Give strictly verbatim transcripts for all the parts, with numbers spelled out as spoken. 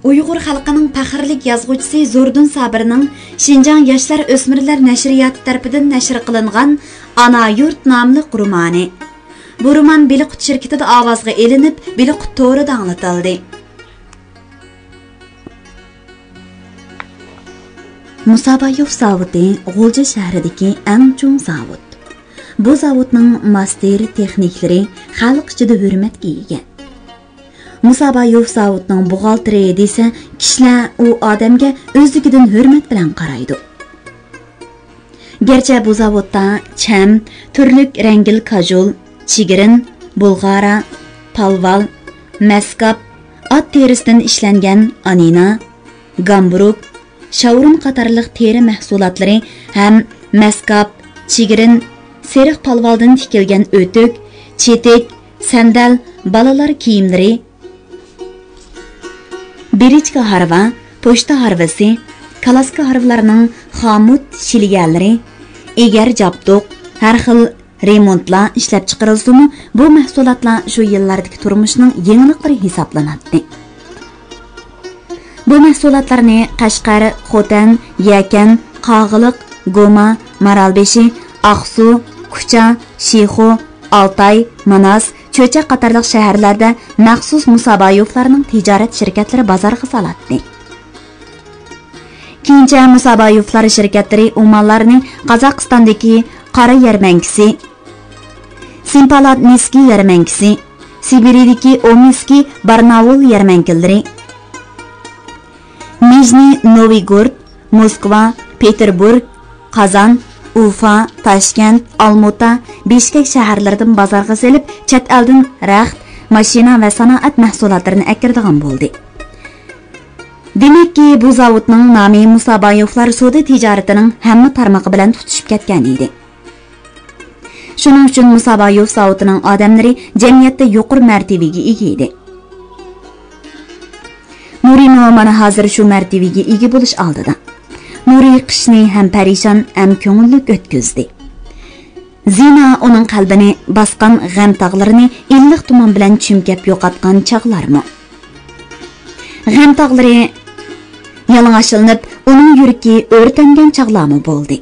ئۇيغۇر خەلقىنىڭ پەخىرلىك يازغۇچىسى زوردۇن سابىرنىڭ شىنجاڭ ياشلار ئۆسمۈرلەر نەشرىياتى تەرىپىدىن نەشر قىلىنغان ئانا يۇرت ناملىق رومانى. بۇ رومان بىلىقۇت شىركىتىدە ئاۋازغا ئېلىنىپ، بىلىقۇت تورىدا ئاڭلىتىلدى. مۇسابايوف زاۋۇتى غۇلجا شەھىرىدىكى ئەڭ چوڭ زاۋۇت. بۇ زاۋۇتنىڭ ماستېر تېخنىكلىرى خەلق ئىچىدە ھۆرمەتكە ئىگە. مۇسابايوف زاۋۇتنىڭ بوغالتىرى دېسە، كىشىلەر ئۇ ئادەمگە ئۆزلۈكىدىن ھۆرمەت بىلەن قارايدۇ. گەرچە بۇ زاۋۇتتا چەم، تۈرلۈك رەڭگىل كاژۇل، چىگىرىن، بۇلغارا، پالۋال، مەسكاپ، ئات تېرىسىدىن ئىشلەنگەن ئانىنا، گامبۇرۇك، شاۋرۇن قاتارلىق تېرە مەھسۇلاتلىرى ھەم مەسكاپ، چىگىرىن، سېرىق پالۋالدىن تىكىلگەن ئۆتۈك، چېتىك، سەندەل، بالىلار كىيىملىرى، بىرىچكا ھارۋا، پوچتا ھارۋىسى، كالاسكا ھارۋىلارنىڭ خامۇت شىلگەلىرى، ئېگەر جابدۇق، ھەر خىل رېمونتلار ئىشلەپچىقىرىلسىمۇ، بۇ مەھسۇلاتلار شۇ يىللاردىكى تۇرمۇشنىڭ يېڭىلىقلىرى ھېسابلىناتتى. بۇ مەھسۇلاتلارنى قەشقەر، خوتەن، يەكەن، قاغىلىق، گوما، مارالبېشى، ئاقسۇ، كۇچا، شىخۇ، ئالتاي، ماناس، چۆچەك قاتارلىق شەھەرلەردە مەخسۇس مۇسابايوفلارنىڭ تىجارەت شىركەتلىرى بازارغا سالاتتى. كېيىنچە مۇسابايوفلار شىركەتلىرى ئۇمانلارنى قازاقىستاندىكى قارا يەرمەنكىسى، سىمپالاتنىسكىي يەرمەنكىسى، سىبىرىدىكى ئومسكىي بارناۋۇل يەرمەنكىلىرى، نىژنىي نوۋىگورود، موسكۋا، پېتېربۇرگ، قازان، ئۇفا، تاشكەنت، ئالمۇتا، بىشكەك شەھەرلىرىدىن بازارغا سېلىپ، چەت ئەلدىن رەخت، ماشىنا ۋە سانائەت مەھسۇلاتلىرىنى ئەكىرىدىغان بولدى. دېمەككى، بۇ زاۋۇتنىڭ نامى مۇسابايوفلار سودا تىجارىتىنىڭ ھەممە تارمىقى بىلەن تۇتىشىپ كەتكەن ئىدى. شۇنىڭ ئۈچۈن مۇسابايوف زاۋۇتىنىڭ ئادەملىرى جەمئىيەتتە يۇقىرى مەرتىۋىگە ئىگە ئىدى. نۇرىمۇ مانا ھازىر شۇ مەرتىۋىگە ئىگە بولۇش ئالدىدا. نۇرى قىشنى ھەم پەرىشان، ھەم كۆڭۈللۈك ئۆتكۈزدى. زىنا ئۇنىڭ قەلبىنى باسقان غەم تاغلىرىنى ئىللىق تۇمان بىلەن چۈمكەپ يوقاتقان چاغلارمۇ. غەم تاغلىرى يالىڭاچلىنىپ، ئۇنىڭ يۈرىكى ئۆرتەنگەن چاغلارمۇ بولدى.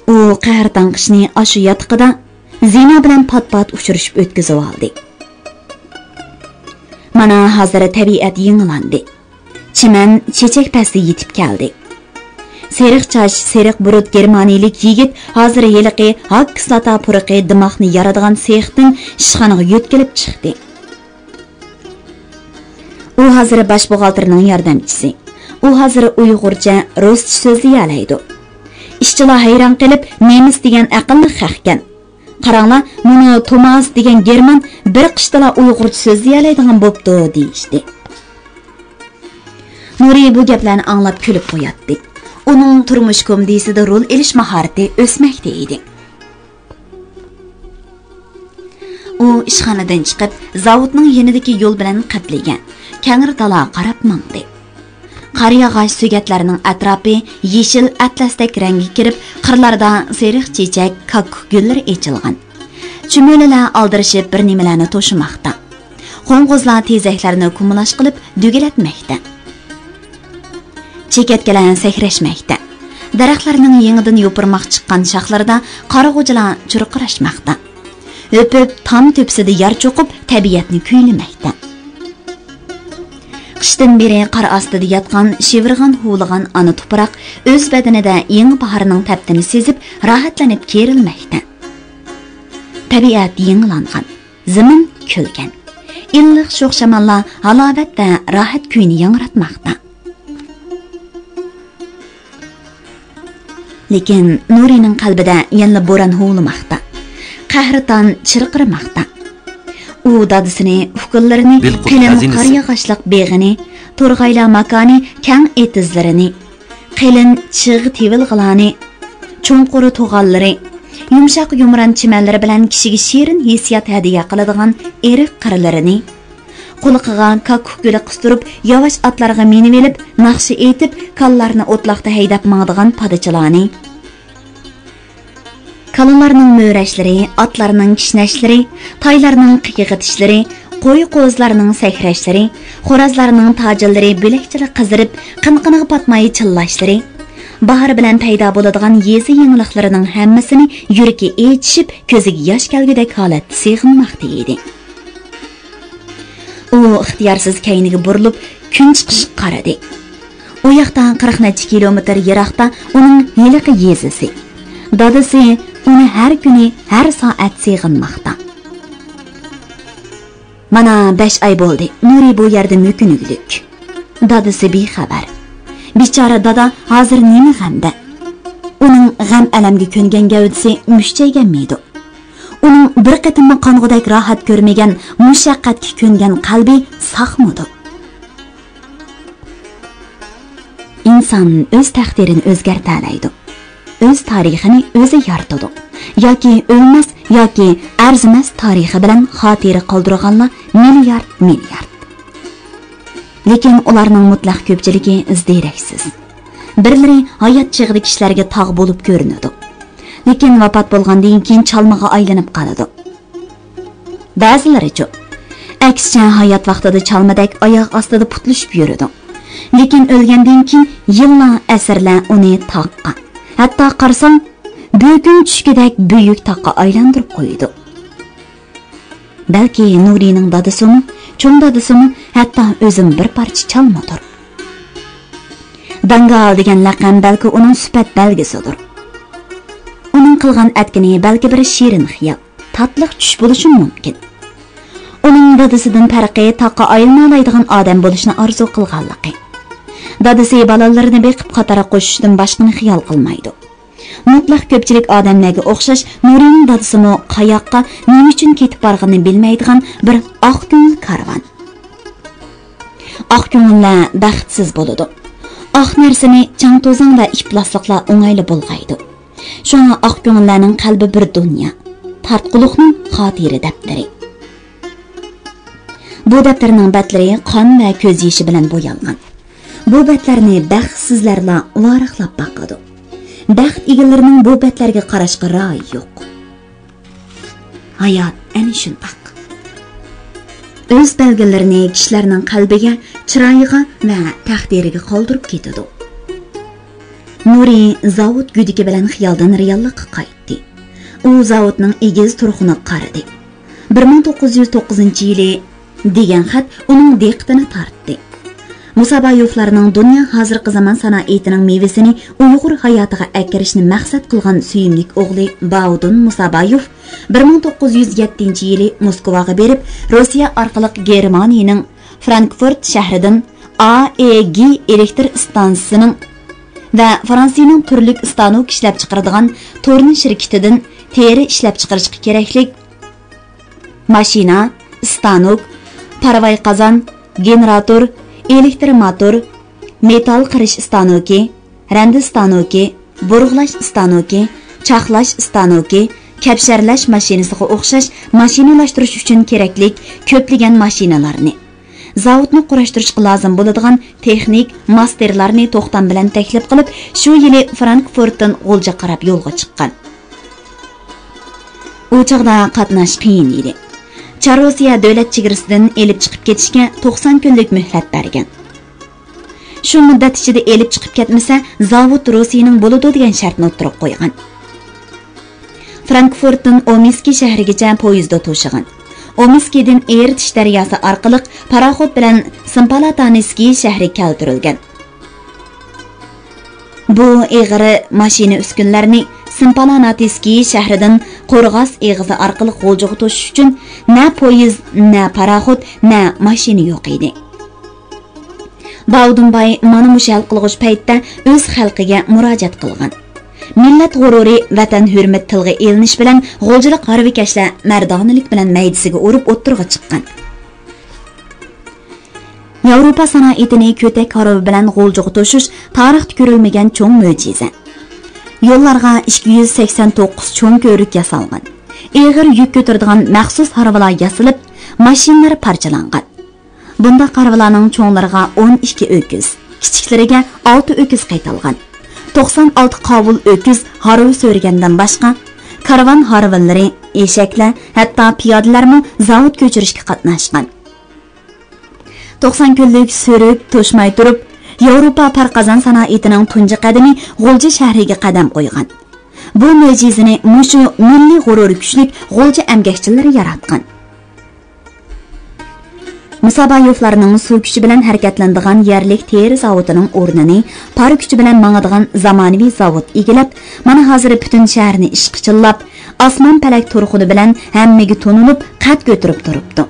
ئۇ قەھرىتان قىشنى ئاشۇ ياتىقىدا زىنا بىلەن پات-پات ئۇچرىشىپ ئۆتكۈزۈۋالدى. مانا ھازىر تەبىئەت يېڭىلاندى. چىمەن چېچەك پەسلى يېتىپ كەلدى. سېرىق چاچ، سېرىق بۇرۇت گېرمانىيىلىك يىگىت ھازىر ھېلىقى ھاككىسلاتا پۇرىقى دىماقنى يارىدىغان سېختىن ئىشخانىغا يۆتكىلىپ چىقتى. ئۇ ھازىر باش بوغالتىرنىڭ ياردەمچىسى. ئۇ ھازىر ئۇيغۇرچە، رۇسچە سۆزلىيەلەيدۇ. ئىشچىلار ھەيران قېلىپ، نېمىس دېگەن ئەقىللىق خەقكەن. قاراڭلار، مۇنۇ توماس دېگەن گېرمان بىر قىشتىلا ئۇيغۇرچە سۆزلىيەلەيدىغان بوپتۇ، دېيىشتى. نۇرى بۇ گەپلەرنى ئاڭلاپ كۈلۈپ قوياتتى. ئۇنىڭ تۇرمۇش كومېدىيىسىدە رول ئېلىش ماھارىتى ئۆسمەكتە ئىدى. ئۇ ئىشخانىدىن چىقىپ، زاۋۇتنىڭ يېنىدىكى يول بىلەن قەدلىگەن كەڭرى دالاغا قاراپ ماڭدى. قارىياغاچ سۆگەتلەرنىڭ ئەتراپى يېشىل ئەتلەستەك رەڭگە كىرىپ، قىرلاردا سېرىق چېچەك، كاككۇك گۈللىرى ئېچىلغان. چۈمۈلىلەر ئالدىرىشىپ بىر نېمىلەرنى توشۇماقتا. قوڭغۇزلار تېزەكلەرنى كۇمىلاش قىلىپ دۈگىلەتمەكتە. چېكەتكىلەر سەكرەشمەكتە. دەرەخلەرنىڭ يېڭىدىن يوپۇرماق چىققان شاخلىرىدا قارىغۇچىلار چۇرقىراشماقتا. ئۆپۈپ، تام تۆپىسىدە يار چوقۇپ، تەبىئەتنى كۈيلىمەكتە. قىشتىن بېرى قار ئاستىدا ياتقان، شىۋىرغان، ھۇۋلىغان ئانا تۇپراق ئۆز بەدىنىدە يېڭى باھارنىڭ تەپتىنى سېزىپ، راھەتلىنىپ كېرىلمەكتە. تەبىئەت يېڭىلانغان، زېمىن كۈلگەن. ئىللىق شوخ شاماللار ھالاۋەت ۋە راھەت كۈيىنى ياڭراتماقتا. لېكىن نۇرىنىڭ قەلبىدە يەنىلا بوران ھۇۋلىماقتا. قەھرىتان چىرقىرىماقتا. ئۇ دادىسىنى، ئۇكىلىرىنى، بىلقۇت قېلىن قەزىنىسى. قارىياغاچلىق بېغىنى، تورغايلار ماكانى كەڭ ئېتىزلىرىنى، قېلىن چىغ تېۋىلغىلارنى، چوڭقۇر توغانلىرى، يۇمشاق يۇمران چىمەنلىرى بىلەن كىشىگە شېرىن ھېسسىيات ھەدىيە قىلىدىغان ئېرىق قىرلىرىنى، قۇلىقىغا كاككۇك گۈلى قىستۇرۇپ، ياۋاش ئاتلارغا مىنىۋېلىپ، ناخشا ئېيتىپ، كالىلارنى ئوتلاقتا ھەيدەپ ماڭىدىغان پادىچىلارنى، كالىلارنىڭ مۆرەشلىرى، ئاتلارنىڭ كىشنەشلىرى، تايلارنىڭ قىيغىتىشلىرى، قوي-قوزىلارنىڭ سەكرەشلىرى، خورازلارنىڭ تاجىلىرى بۆلەكچىلا قىزىرىپ، قىنقىنىغا پاتماي چىللاشلىرى، باھار بىلەن پەيدا بولىدىغان يېزا يېڭىلىقلىرىنىڭ ھەممىسىنى يۈرىكى ئېچىشىپ، كۆزىگە ياش كەلگۈدەك ھالەتتە سېغىنماقتا ئىدى. ئۇ ئىختىيارسىز كەينىگە بۇرۇلۇپ، كۈن چىقىشقا قارىدى. ئۇ ياقتا قىرىق نەچچە كىلومېتىر يىراقتا ئۇنىڭ ھېلىقى يېزىسى. دادىسى ئۇنى ھەر كۈنى، ھەر سائەت سېغىنماقتا. مانا بەش ئاي بولدى، نۇرى بۇ يەردە مۆكۈنگۈدەك. دادىسى بىخەۋەر. بىچارە دادا ھازىر نېمە غەمدە؟ ئۇنىڭ غەم-ئەلەمگە كۆنگەن گەۋدىسى مۈشچەيگەنمىدۇ؟ ئۇنىڭ بىر قېتىممۇ قانغۇدەك راھەت كۆرمىگەن، مۇشەققەتكە كۆنگەن قەلبى ساقمىدۇ؟ ئىنسان ئۆز تەقدىرىنى ئۆزگەرتەلەيدۇ. ئۆز تارىخىنى ئۆزى يارىتىدۇ. ياكى ئۆلمەس، ياكى ئەرزىمەس تارىخى بىلەن خاتىرە قالدۇرغانلار مىليارد، مىليارد. لېكىن ئۇلارنىڭ مۇتلەق كۆپچىلىكى ئىز-دېرەكسىز. بىرلىرى ھايات چېغىدا كىشىلەرگە تاغ بولۇپ كۆرۈنىدۇ. لېكىن ۋاپات بولغاندىن كېيىن چالمىغا ئايلىنىپ قالىدۇ. بەزىلىرىچۇ؟ ئەكسىچە، ھايات ۋاقتىدا چالمىدەك ئاياغ ئاستىدا پۇتلىشىپ يۈرىدۇ. لېكىن ئۆلگەندىن كېيىن يىللار، ئەسىرلەر ئۇنى تاغقا، ھەتتا قارىساڭ، بۆكۈن چۈشكۈدەك بۈيۈك تاغقا ئايلاندۇرۇپ قويىدۇ. بەلكى نۇرىنىڭ دادىسىمۇ، چوڭ دادىسىمۇ، ھەتتا ئۆزىمۇ بىر پارچە چالمىدۇر. داڭگال دېگەن لەقەم بەلكى ئۇنىڭ سۈپەت بەلگىسىدۇر. ئۇنىڭ قىلغان ئەتكىنى بەلكى بىر شېرىن خىيال، تاتلىق چۈش بولۇشىمۇ مۇمكىن. ئۇنىڭ دادىسىدىن پەرقى تاغقا ئايلىنالايدىغان ئادەم بولۇشنى ئارزۇ قىلغانلىقى. دادىسى بالىلىرىنى بېقىپ خاتىرە قوشۇشتىن باشقىنى خىيال قىلمايدۇ. مۇتلەق كۆپچىلىك ئادەملەرگە ئوخشاش نۇرىنىڭ دادىسىمۇ قاياققا، نېمە ئۈچۈن كېتىپ بارغىنىنى بىلمەيدىغان بىر ئاق كۆڭۈل كارۋان. ئاق كۆڭۈللەر بەختسىز بولىدۇ. ئاق نەرسىنى چاڭ-توزان ۋە ئىپلاسلىقلار ئوڭايلا بۇلغايدۇ. شۇڭا ئاق كۆڭۈللەرنىڭ قەلبى بىر دۇنيا، تارتقۇلۇقنىڭ خاتىرە دەپتىرى. بۇ دەپتەرنىڭ بەتلىرى قان ۋە كۆز يېشى بىلەن بويالغان. بۇ بەتلەرنى بەختسىزلەرلا ۋاراقلاپ باقىدۇ. بەخت ئىگىلىرىنىڭ بۇ بەتلەرگە قاراشقا رايى يوق. ھايات ئەنە شۇنداق. ئۆز بەلگىلىرىنى كىشىلەرنىڭ قەلبىگە، چىرايىغا ۋە تەقدىرىگە قالدۇرۇپ كېتىدۇ. نۇرى زاۋۇت گۈدۈكى بىلەن خىيالدىن رېئاللىققا قايتتى. ئۇ زاۋۇتنىڭ ئېگىز تۇرخۇنىغا قارىدى. بىر مىڭ توققۇز يۈز توققۇزىنچى يىلى دېگەن خەت ئۇنىڭ دىققىتىنى تارتتى. مۇسابايوفلارنىڭ دۇنيا ھازىرقى زامان سانائىتىنىڭ مېۋىسىنى ئۇيغۇر ھاياتىغا ئەكىرىشنى مەقسەت قىلغان سۆيۈملۈك ئوغلى باۋۇدۇن مۇسابايوف بىر مىڭ توققۇز يۈز يەتتىنچى يىلى موسكۋاغا بېرىپ، روسىيە ئارقىلىق گېرمانىيىنىڭ فرانكفورت شەھىرىدىن ئا ئې گې ئېلېكتر ئىستانسىسىنىڭ ۋە فرانسىيىنىڭ تۈرلۈك ئىستانوك ئىشلەپچىقىرىدىغان تورنى شىركىتىدىن تېرە ئىشلەپچىقىرىشقا كېرەكلىك ماشىنا، ئىستانوك، پارىۋاي قازان، گېنېراتور، ئېلېكتر موتور، مېتال قىرىش ئىستانوكى، رەندە ئىستانوكى، بۇرغىلاش ئىستانوكى، چاقلاش ئىستانوكى، كەپشەرلەش ماشىنىسىغا ئوخشاش ماشىنىلاشتۇرۇش ئۈچۈن كېرەكلىك كۆپلىگەن ماشىنىلارنى، زاۋۇتنى قۇراشتۇرۇشقا لازىم بولىدىغان تېخنىك ماستېرلارنى توختام بىلەن تەكلىپ قىلىپ، شۇ يىلى فرانكفورتتىن غۇلجىغا قاراپ يولغا چىققان. ئۇ چاغدا قاتناش قىيىن ئىدى. چار روسىيە دۆلەت چېگرىسىدىن ئېلىپ چىقىپ كېتىشكە توقسان كۈنلۈك مۆھلەت بەرگەن. شۇ مۇددەت ئىچىدە ئېلىپ چىقىپ كەتمىسە، زاۋۇت روسىيىنىڭ بولىدۇ دېگەن شەرتنى ئوتتۇرىغا قويغان. فرانكفورتتىن ئومسكى شەھىرىگىچە پويىزدا توشىغان. ئومسكىدىن ئېرتىش دەرياسى ئارقىلىق پاراخوت بىلەن سىمپالاتانسكىي شەھىرىگە كەلتۈرۈلگەن. بۇ ئېغىر ماشىنا ئۈسكۈنىلەرنى سىمپالاناتسكىي شەھىرىدىن قورغاس ئېغىزى ئارقىلىق غۇلجىغا توشۇش ئۈچۈن نە پويىز، نە پاراخوت، نە ماشىنا يوق ئىدى. باۋۇدۇنباي مانا مۇشۇ ھەل قىلغۇچ پەيتتە ئۆز خەلقىگە مۇراجىئەت قىلغان. مىللەت غۇرۇرى، ۋەتەن ھۆرمىتى تىلغا ئېلىنىش بىلەن غۇلجىلىق ھارۋىكەشلەر مەردانىلىك بىلەن مەيدىسىگە ئۇرۇپ ئوتتۇرىغا چىققان. ياۋروپا سانائىتىنى كۆتەك ھارۋا بىلەن غۇلجىغا توشۇش تارىختا كۆرۈلمىگەن چوڭ مۆجىزە. يوللارغا ئىككى يۈز سەكسەن توققۇز چوڭ كۆۋرۈك ياسالغان. ئېغىر يۈك كۆتۈرىدىغان مەخسۇس ھارۋىلار ياسىلىپ، ماشىنىلار پارچىلانغان. بۇنداق ھارۋىلارنىڭ چوڭلىرىغا ئون ئىككى ئۆكۈز، كىچىكلىرىگە ئالتە ئۆكۈز قېتىلغان. توقسان ئالتە قاۋۇل ئۆكۈز ھارۋا سۆرىگەندىن باشقا، كارۋان ھارۋىلىرى، ئېشەكلەر، ھەتتا پىيادىلەرمۇ زاۋۇت كۆچۈرۈشكە قاتناشقان. توقسان كۈنلۈك سۈرۈك توشماي تۇرۇپ، ياۋروپا پار قازان سانائىتىنىڭ تۇنجى قەدىمى غۇلجا شەھىرىگە قەدەم قويغان. بۇ مۆجىزىنى مۇشۇ مىللىي غۇرۇرى كۈچلۈك غۇلجا ئەمگەكچىلىرى ياراتقان. مۇسابايوفلارنىڭ سۇ كۈچى بىلەن ھەرىكەتلىنىدىغان يەرلىك تېرە زاۋۇتىنىڭ ئورنىنى پار كۈچى بىلەن ماڭىدىغان زامانىۋى زاۋۇت ئىگىلەپ، مانا ھازىر پۈتۈن شەھەرنى ئىشقا چىللاپ، ئاسمان پەلەك تۇرخۇنى بىلەن ھەممىگە تونۇلۇپ، قەد كۆتۈرۈپ تۇرۇپتۇ.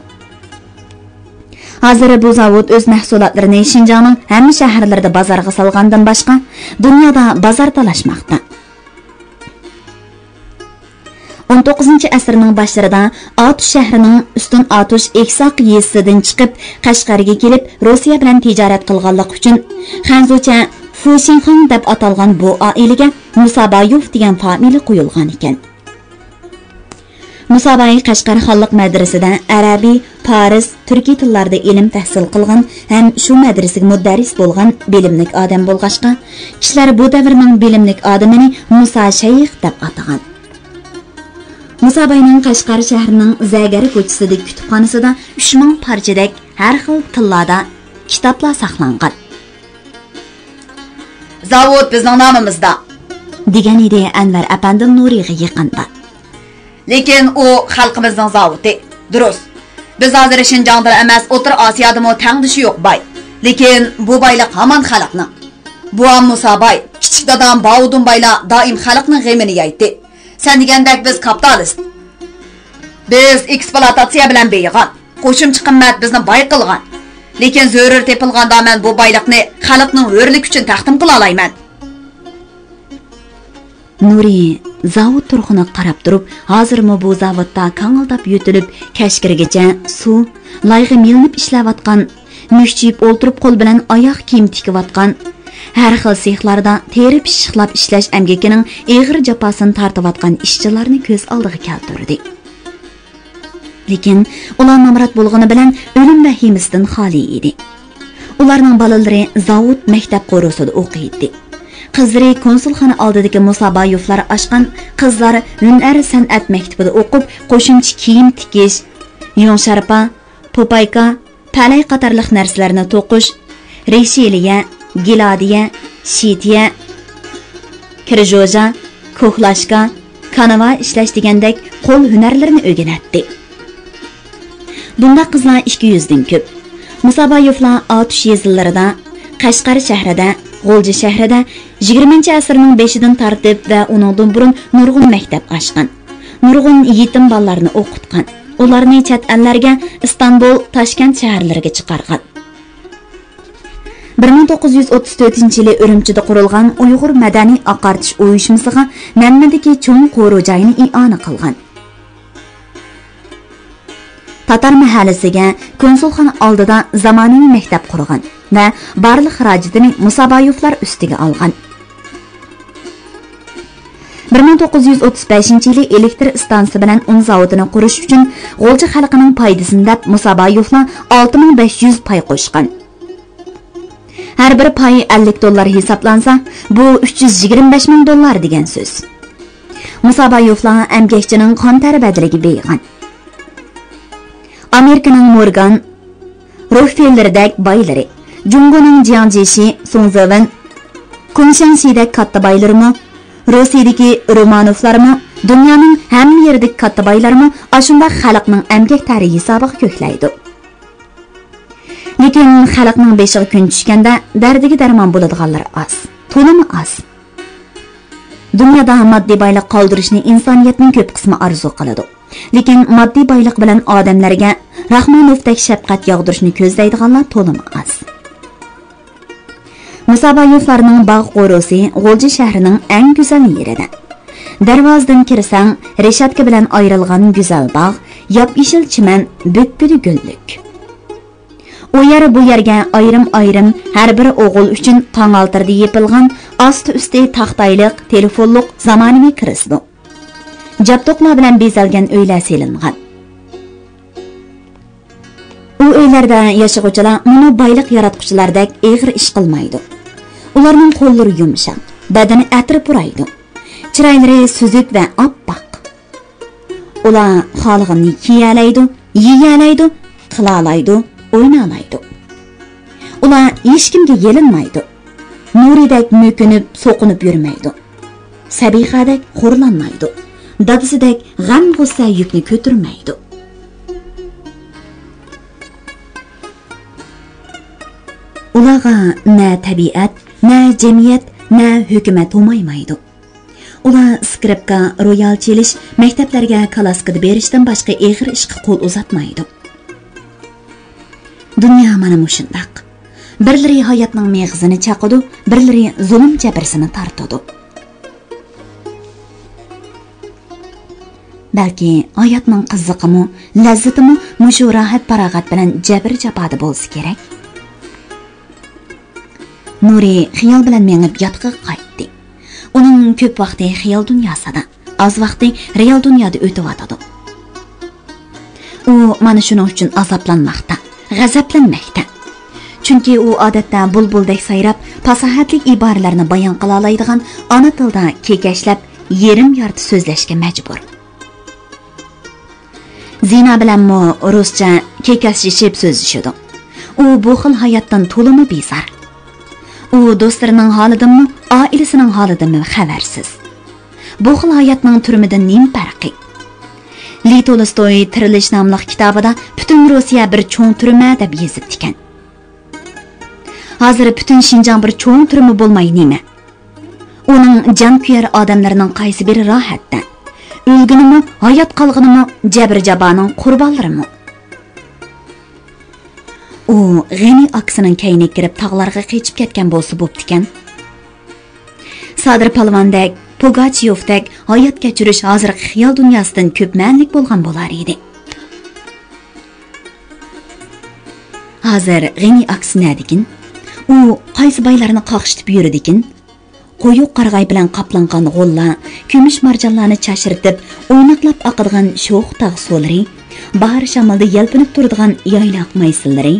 ھازىر بۇ زاۋۇت ئۆز مەھسۇلاتلىرىنى شىنجاڭنىڭ ھەممە شەھەرلىرىدە بازارغا سالغاندىن باشقا، دۇنيادا بازار تالاشماقتا. ئون توققۇزىنچى ئەسىرنىڭ باشلىرىدا ئاتۇش شەھىرىنىڭ ئۈستۈن ئاتۇش ئېكساق يېزىسىدىن چىقىپ، قەشقەرگە كېلىپ، روسىيە بىلەن تىجارەت قىلغانلىقى ئۈچۈن، خەنزۇچە فۇشىنخاڭ دەپ ئاتالغان بۇ ئائىلىگە مۇسابايوف دېگەن فامىلە قويۇلغان ئىكەن. مۇساباي قەشقەر خانلىق مەدرىسىدە ئەرەبىي، پارس، تۈركىي تىللاردا ئىلىم تەھسىل قىلغان ھەم شۇ مەدرىسىگە مۇدەررىس بولغان بىلىملىك ئادەم بولغاچقا، كىشىلەر بۇ دەۋرنىڭ بىلىملىك ئادىمىنى مۇسا شەيخ دەپ ئاتىغان. مۇساباينىڭ قەشقەر شەھىرىنىڭ زەگەر كوچىسىدىكى كۇتۇپخانىسىدا ئۈچ مىڭ پارچىدەك ھەر خىل تىللاردا كىتابلار ساقلانغان. زاۋۇت بىزنىڭ نامىمىزدا، دېگەن ئىدى ئەنۋەر ئەپەندىم نۇرىغا يېقىندا. لېكىن ئۇ خەلقىمىزنىڭ زاۋۇتى. دۇرۇس. بىز ھازىر شىنجاڭدىلا ئەمەس، ئوتتۇرا ئاسىيادىمۇ تەڭدىشى يوق باي. لېكىن بۇ بايلىق ھامان خەلقنىڭ. بوۋام مۇسا باي، كىچىك دادام باۋۇدۇن بايلار دائىم خەلقنىڭ غېمىنى يەيتتى. سەن دېگەندەك بىز كاپىتالىست. بىز ئېكسپلۇئاتاتسىيە بىلەن بېيىغان. قوشۇمچە قىممەت بىزنى باي قىلغان. لېكىن زۆرۈر تېپىلغاندا مەن بۇ بايلىقنى خەلقنىڭ ھۆرلۈكى ئۈچۈن تەقدىم قىلالايمەن. نۇرى زاۋۇت تۇرخۇنىغا قاراپ تۇرۇپ، ھازىرمۇ بۇ زاۋۇتتا كاڭىلداپ يۆتىلىپ، كەچ كىرگىچە سۇ، لايغا مىلىنىپ ئىشلەۋاتقان، مۈكچىيىپ ئولتۇرۇپ قول بىلەن ئاياغ كىيىم تىكىۋاتقان، ھەر خىل سېخلاردا تېرە پىششىقلاپ ئىشلەش ئەمگىكىنىڭ ئېغىر جاپاسىنى تارتىۋاتقان ئىشچىلارنى كۆز ئالدىغا كەلتۈردى. لېكىن ئۇلار نامرات بولغىنى بىلەن ئۆلۈم ۋەھىمىسىدىن خالىي ئىدى. ئۇلارنىڭ بالىلىرى زاۋۇت، مەكتەپ قورۇسىدا ئوقۇيتتى. قىزلىرى كونسۇلخانا ئالدىدىكى مۇسابايوفلار ئاچقان قىزلار ھۈنەر سەنئەت مەكتىپىدە ئوقۇپ، قوشۇمچە كىيىم تىكىش، يۇڭ شارپا، پوپايكا، پەلەي قاتارلىق نەرسىلەرنى توقۇش، رېشىلىيە، گىلادىيە، شىتىيە، كىرژوژا، كوھلاشكا، كاناۋا ئىشلەش دېگەندەك قول ھۈنەرلىرىنى ئۆگىنەتتى. بۇنداق قىزلار ئىككى يۈزدىن كۆپ. مۇسابايوفلار ئاتۇش يېزىلىرىدا، قەشقەر شەھىرىدە، غۇلجا شەھىرىدە، يىگىرمىنچى ئەسىرنىڭ بېشىدىن تارتىپ ۋە ئۇنىڭدىن بۇرۇن نۇرغۇن مەكتەپ ئاچقان. نۇرغۇن يېتىم بالىلارنى ئوقۇتقان. ئۇلارنى چەت ئەللەرگە، ئىستانبۇل، تاشكەنت شەھەرلىرىگە چىقارغان. بىر مىڭ توققۇز يۈز ئوتتۇز تۆتىنچى يىلى ئۈرۈمچىدە قۇرۇلغان ئۇيغۇر مەدەنىي ئاقارتىش ئۇيۇشمىسىغا نەممىدىكى چوڭ قورۇ جاينى ئىئانە قىلغان. تاتار مەھەللىسىگە، كونسۇلخانا ئالدىدا زامانىۋى مەكتەپ قۇرغان ۋە بارلىق خىراجىتىنى مۇسابايوفلار ئۈستىگە ئالغان. بىر مىڭ توققۇز يۈز ئوتتۇز بەشىنچى يىلى ئېلېكتر ئىستانسىسى بىلەن ئۇن زاۋۇتىنى قۇرۇش ئۈچۈن غۇلجا خەلقىنىڭ پايدىسىنى دەپ مۇسابايوفلار ئالتە مىڭ بەش يۈز پاي قوشقان. ھەر بىر پاي ئەللىك دوللار ھېسابلانسا، بۇ ئۈچ يۈز يىگىرمە بەش مىڭ دوللار دېگەن سۆز. مۇسابايوفلار ئەمگەكچىنىڭ قان تەر بەدىلىگە بېيىغان. ئامېرىكىنىڭ مورگان، روكفېللېردەك بايلىرى، جۇڭگونىڭ جياڭ جيېشى، سۇڭ زېۋېن، كۇڭ شياڭشىدەك كاتتا بايلىرىمۇ، روسىيىدىكى رومانوفلارمۇ، دۇنيانىڭ ھەممە يېرىدىكى كاتتا بايلارمۇ ئاشۇنداق خەلقنىڭ ئەمگەك تەرى ھېسابىغا كۆكلەيدۇ. لېكىن خەلقنىڭ بېشىغا كۈن چۈشكەندە دەردىگە دەرمان بولىدىغانلار ئاز، تولىمۇ ئاز. دۇنيادا ماددىي بايلىق قالدۇرۇشنى ئىنسانىيەتنىڭ كۆپ قىسمى ئارزۇ قىلىدۇ. لېكىن ماددىي بايلىق بىلەن ئادەملەرگە راخمانوفدەك شەپقەت ياغدۇرۇشنى كۆزلەيدىغانلار تولىمۇ ئاز. مۇسابايوفلارنىڭ باغ قورۇسى غۇلجا شەھىرىنىڭ ئەڭ گۈزەل يېرىدە. دەرۋازىدىن كىرسەڭ، رېشاتكا بىلەن ئايرىلغان گۈزەل باغ، ياپيېشىل چىمەن، بۈككىدە گۈللۈك. ئۇ يەر بۇ يەرگە ئايرىم-ئايرىم ھەر بىر ئوغۇل ئۈچۈن تاڭ ئالتىرىدا يېپىلغان ئاستى-ئۈستى تاختايلىق، تېلېفونلۇق زامانىۋى كىرىسىدۇ. جابدۇقلار بىلەن بېزەلگەن ئۆيلەر سېلىنغان. ئۇ ئۆيلەردە ياشىغۇچىلار مۇنۇ بايلىق ياراتقۇچىلاردەك ئېغىر ئىش قىلمايدۇ. ئۇلارنىڭ قوللىرى يۇمشاق، بەدىنى ئەتىر پۇرايدۇ. چىرايلىرى سۈزۈك ۋە ئاپئاق. ئۇلار خالىغىنىنى كىيەلەيدۇ، يېيەلەيدۇ، قىلالايدۇ، ئوينالايدۇ. ئۇلار ھېچكىمگە يېلىنمايدۇ. نۇرىدەك مۆكۈنۈپ، سوقۇنۇپ يۈرمەيدۇ. سەبىخەدەك خورلانمايدۇ. دادىسىدەك غەم-غۇسسە يۈكنى كۆتۈرمەيدۇ. ئۇلارغا نە تەبىئەت، نە جەمئىيەت، نە ھۆكۈمەت ھومايمايدۇ. ئۇلار سكرىپكا، رويال چېلىش، مەكتەپلەرگە كالاسكىدا بېرىشتىن باشقا ئېغىر ئىشقا قول ئۇزاتمايدۇ. دۇنيا مانا مۇشۇنداق. بىرلىرى ھاياتنىڭ مېغىزىنى چاقىدۇ، بىرلىرى زۇلۇم جەبرىسىنى تارتىدۇ. بەلكى ھاياتنىڭ قىزىقىمۇ، لەززىتىمۇ مۇشۇ راھەت-پاراغەت بىلەن جەبىر-جاپادا بولسا كېرەك. نۇرى خىيال بىلەن مېڭىپ ياتىقىغا قايتتى. ئۇنىڭ كۆپ ۋاقتى خىيال دۇنياسىدا، ئاز ۋاقتى رېئال دۇنيادا ئۆتۈۋاتىدۇ. ئۇ مانا شۇنىڭ ئۈچۈن ئازابلانماقتا، غەزەپلەنمەكتە. چۈنكى ئۇ ئادەتتە بۇلبۇلدەك سايراپ، پاساھەتلىك ئىبارىلەرنى بايان قىلالايدىغان ئانا تىلدا كېكەچلەپ، يېرىم يارتى سۆزلەشكە مەجبۇر. زىنا بىلەنمۇ رۇسچە كېكەسلىشىپ سۆزلىشىدۇ. ئۇ بۇ خىل ھاياتتىن تولىمۇ بىزار. ئۇ دوستلىرىنىڭ ھالىدىنمۇ، ئائىلىسىنىڭ ھالىدىنمۇ خەۋەرسىز. بۇ خىل ھاياتنىڭ تۈرمىدىن نېمە پەرقى؟ لېۋ تولستوي تىرىلىش ناملىق كىتابىدا پۈتۈن روسىيە بىر چوڭ تۈرمە دەپ يېزىپتىكەن. ھازىر پۈتۈن شىنجاڭ بىر چوڭ تۈرمە بولماي نېمە؟ ئۇنىڭ جان كۆيەر ئادەملىرىنىڭ قايسى بىرى راھەتتە؟ ئۆلگىنىمۇ، ھايات قالغىنىمۇ جەبرى-جاپانىڭ قۇربانلىرىمۇ؟ ئۇ غېنى ئاكىسىنىڭ كەينىگە كىرىپ تاغلارغا قېچىپ كەتكەن بولسا بوپتىكەن. سادىر پالۋاندەك، پۇگاچيوفدەك ھايات كەچۈرۈش ھازىرقى خىيال دۇنياسىدىن كۆپ مەنىلىك بولغان بولار ئىدى. ھازىر غېنى ئاكىسى نەدىكىن؟ ئۇ قايسى بايلارنى قاقشىتىپ يۈرىدىكىن؟ قويۇق قارىغاي بىلەن قاپلانغان غوللار، كۈمۈش مارجانلارنى چاچرىتىپ، ئويناقلاپ ئاقىدىغان شوخ تاغ سۇلىرى، باھار شامىلىدا يەلپۈنۈپ تۇرىدىغان يايلاق مايسىلىرى،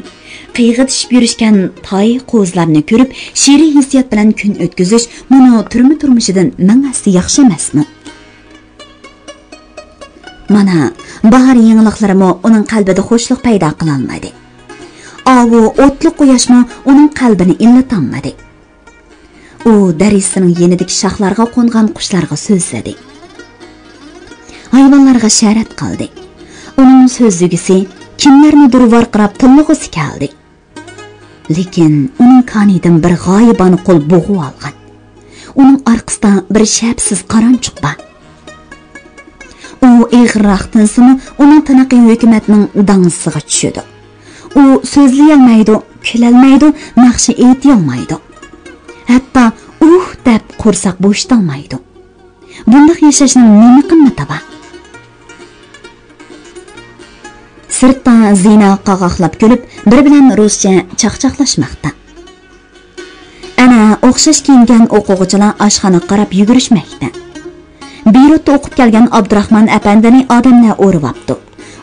قىيغىتىشىپ يۈرۈشكەن تاي، قوزىلارنى كۆرۈپ، شېرىن ھېسسىيات بىلەن كۈن ئۆتكۈزۈش مۇنۇ تۈرمە تۇرمۇشىدىن مىڭ ھەسسە ياخشى ئەمەسمۇ؟ مانا، باھار يېڭىلىقلىرىمۇ ئۇنىڭ قەلبىدە خۇشلۇق پەيدا قىلالمىدى. ئاۋۇ ئوتلۇق قۇياشمۇ ئۇنىڭ قەلبىنى ئىللىتالمىدى. ئۇ دەريىسىنىڭ يېنىدىكى شاخلارغا قونغان قۇشلارغا سۆزلىدى. ھايۋانلارغا شەرەت قىلدى. ئۇنىڭ سۆزلىگۈسى، كىملەرنىدۇر ۋارقىراپ تىللىغۇسى كەلدى. لېكىن ئۇنىڭ كانىيىدىن بىر غايىبانە قول بوغۇۋالغان. ئۇنىڭ ئارقىسىدا بىر شەپىسىز قارانچۇق بار. ئۇ ئېغىرراق تىنسىمۇ، ئۇنىڭ تىنىقى ھۆكۈمەتنىڭ داڭزىسىغا چۈشىدۇ. ئۇ سۆزلىيەلمەيدۇ، كۈلەلمەيدۇ، ناخشا ئېيتىيالمايدۇ. ھەتتا «ئۇھ» دەپ قورساق بوشىتالمايدۇ. بۇنداق ياشاشنىڭ نېمە قىممىتى بار؟ سىرتتا زىنا قاقاقلاپ كۈلۈپ، بىرى بىلەن رۇسچە چاقچاقلاشماقتا. ئەنە، ئوخشاش كىيىنگەن ئوقۇغۇچىلار ئاشخانىغا قاراپ يۈگۈرۈشمەكتە. بېيرۇتتا ئوقۇپ كەلگەن ئابدۇراخمان ئەپەندىنى ئادەملەر ئورىۋاپتۇ.